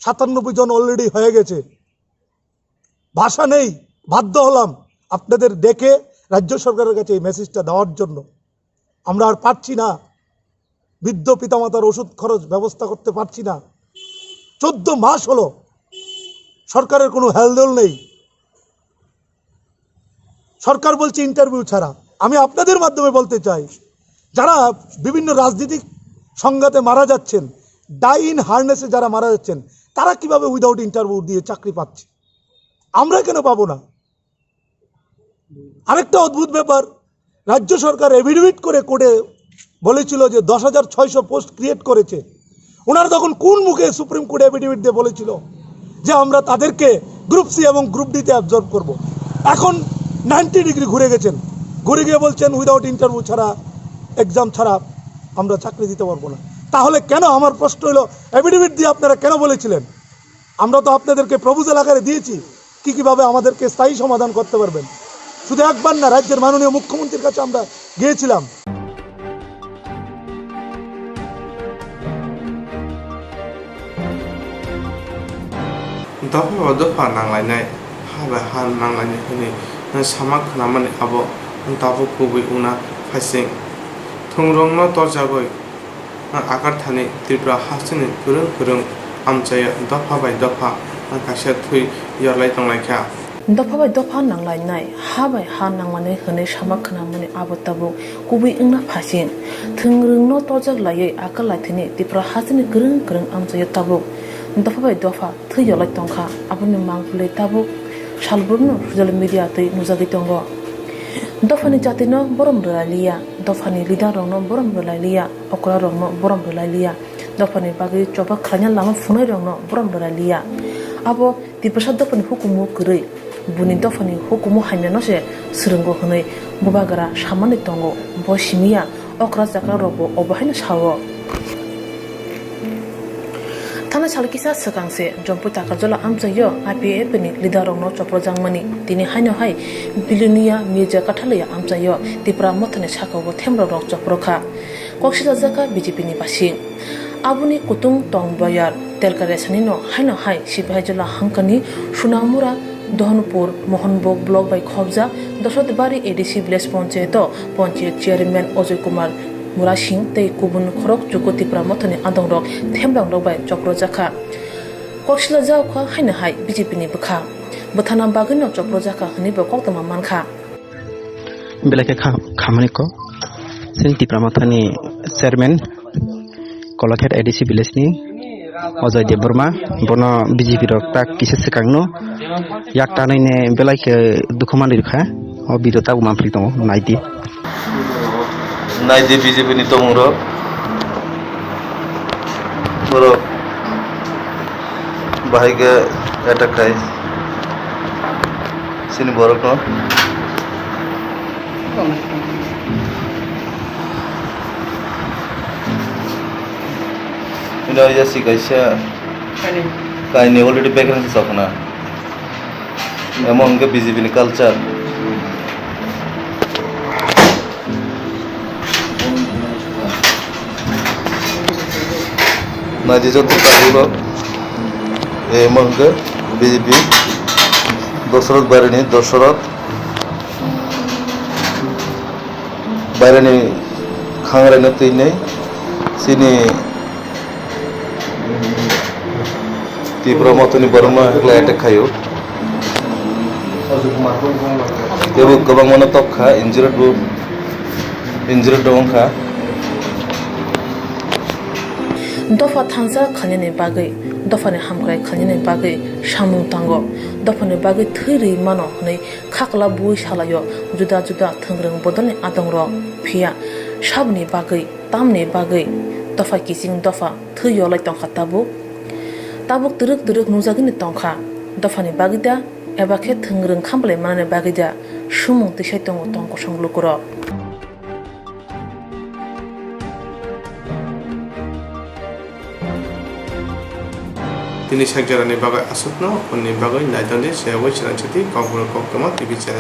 সাতানব্বই জন অলরেডি হয়ে গেছে। ভাষা নেই, বাধ্য হলাম আপনাদের ডেকে রাজ্য সরকারের কাছে এই মেসেজটা দেওয়ার জন্য। আমরা আর পারছি না, বৃদ্ধ পিতামাতার ওষুধ খরচ ব্যবস্থা করতে পারছি না। চোদ্দ মাস হলো, সরকারের কোনো হেলদোল নেই। সরকার বলছে ইন্টারভিউ ছাড়া। আমি আপনাদের মাধ্যমে বলতে চাই, যারা বিভিন্ন রাজনৈতিক সংঘাতে মারা যাচ্ছেন, ডাই ইন হার্নেসে যারা মারা যাচ্ছেন, তারা কিভাবে উইদাউট ইন্টারভিউ দিয়ে চাকরি পাচ্ছে, আমরা কেন পাবো না? আরেকটা অদ্ভুত ব্যাপার, রাজ্য সরকার এফিডেভিট করে কোর্টে বলেছিল যে দশ হাজার ছয়শো পোস্ট ক্রিয়েট করেছে। ওনারা তখন কোন মুখে সুপ্রিম কোর্টে এফিডেভিট দিয়ে বলেছিল যে আমরা তাদেরকে গ্রুপ সি এবং গ্রুপ ডিতে অ্যাবজর্ব করব? এখন নাইনটি ডিগ্রি ঘুরে গেছেন, ঘুরে গিয়ে বলছেন উইদাউট ইন্টারভিউ ছাড়া, এক্সাম ছাড়া আমরা চাকরি দিতে পারবো না। তাহলে কেন, আমার প্রশ্ন হলো, এফিডেভিট দিয়ে আপনারা কেন বলেছিলেন? আমরা তো আপনাদেরকে প্রপোজাল আকারে দিয়েছি কি কিভাবে আমাদেরকে স্থায়ী সমাধান করতে পারবেন। শুধু একবার না, রাজ্যের মাননীয় মুখ্যমন্ত্রীর কাছে আমরা গিয়েছিলাম। Dopha ba dopha nanglainai, ha bai ha nanglainai hwnwi sama khnamani abo tabuk kubui wngna phaising. Thungrwngno torjagwi Akarthani Tripura hasteni kwrwng kwrwng amchaio dopha bai dopha kaisa thwi yorlai tonglaikha. Dopha bai dopha nanglainai, ha bai ha nangmani hwnwi sama khnamani abo tabuk kubui wngna phaising. Thwngrwngno torjak laiwi akar laithini Tripura hasteni kwrwng kwrwng amchaio tabuk dopha bai dopha thwi yorlai tongkha, aboni mangpili tabuk salbrumno social media twi nujagwi tongo. Dophani jatino borom rwlailiya, dophani leader rokno borom rwlailiya, okra rokno borom rwlailiya, dophani bagwi choba khlaina lama phunai rokno borom rwlailiya. Abo Tiprasa dophani hukumu kwrwi, buni dophani hukumu hamyano se swrwngo hwnwi bubagra samani tongo, bo simiya. Okra chakra rokbo obo haino sao. Thana sal kisa swkang se Jompui Takarjala amchaio I P F ni leader rokno choprojakmani, tini haino hai Bilonia Mirza Kathaloya amchaio Tipra Mothani sakao themrok rok choprokha. Kok sijajak kha B J P ni basing. Aboni kutung tong boyar telka resani no haino hai Sipahijola hangkani Sunamura Dohonpur, Mohonbog block bai khobjak Dosodbari A D C village panchayat o panchayat chairman Ajoy Kumar Murasing tei kubun khorok chuku Tipra Mothani adongrok themrangrok bai choprojakha. Kok silajak kha haino hai B J P ni bwkha. Bwthana bagwino choprojakha hwnwi bo koktwma mankha. Belai khe kha-, khamani kok. Chini Tipra Mothani chairman Kolakhet A D C village ni Ajoy Debbarma, bono B J P rok tak kisa swkang no yak tanwi ne belai khe dukhu manwi rwkha. O video tabuk manphri tongo, naidi. Naidi B J P ni tongmung rok. Borok Bahai khe attack khai chini borokno. Ino ya si kaisa kaini already background se chokna. Emo hwnkhe B J P ni culture. Naidi joto tabuk rok, eh, emo hwnkhe B J P Dosoroth Barini, Dosoroth Barini khangrai no twi nai chini Tipra Mothani borokno hwnkhe attack khaio. Teibo kwbangmano tok kha, injured bo, injured bo wng kha. Dopha thansa khainani bagwi, dophani hamkrai khainani bagwi samung tango, dophani bagwi thwi rwi mano hwnwi khakla bui salaio juda juda thwngrwng bodolni adongrok. Phiya saboni bagwi, tamni bagwi dopha kiching dopha thwi yolai tongkha tabuk. Tabuk twrwk twrwk nukjagwini tongkha. Dophani bagwi da, eba khe thwngrwng khambalai manani bagwi da, sumung tisai tongo tong kosong lukurok. Tini sak jorani bagwi aswkno, hwnni bagwi naitokdi, se abo chwrangsati Kokborok Koktwma T V channel.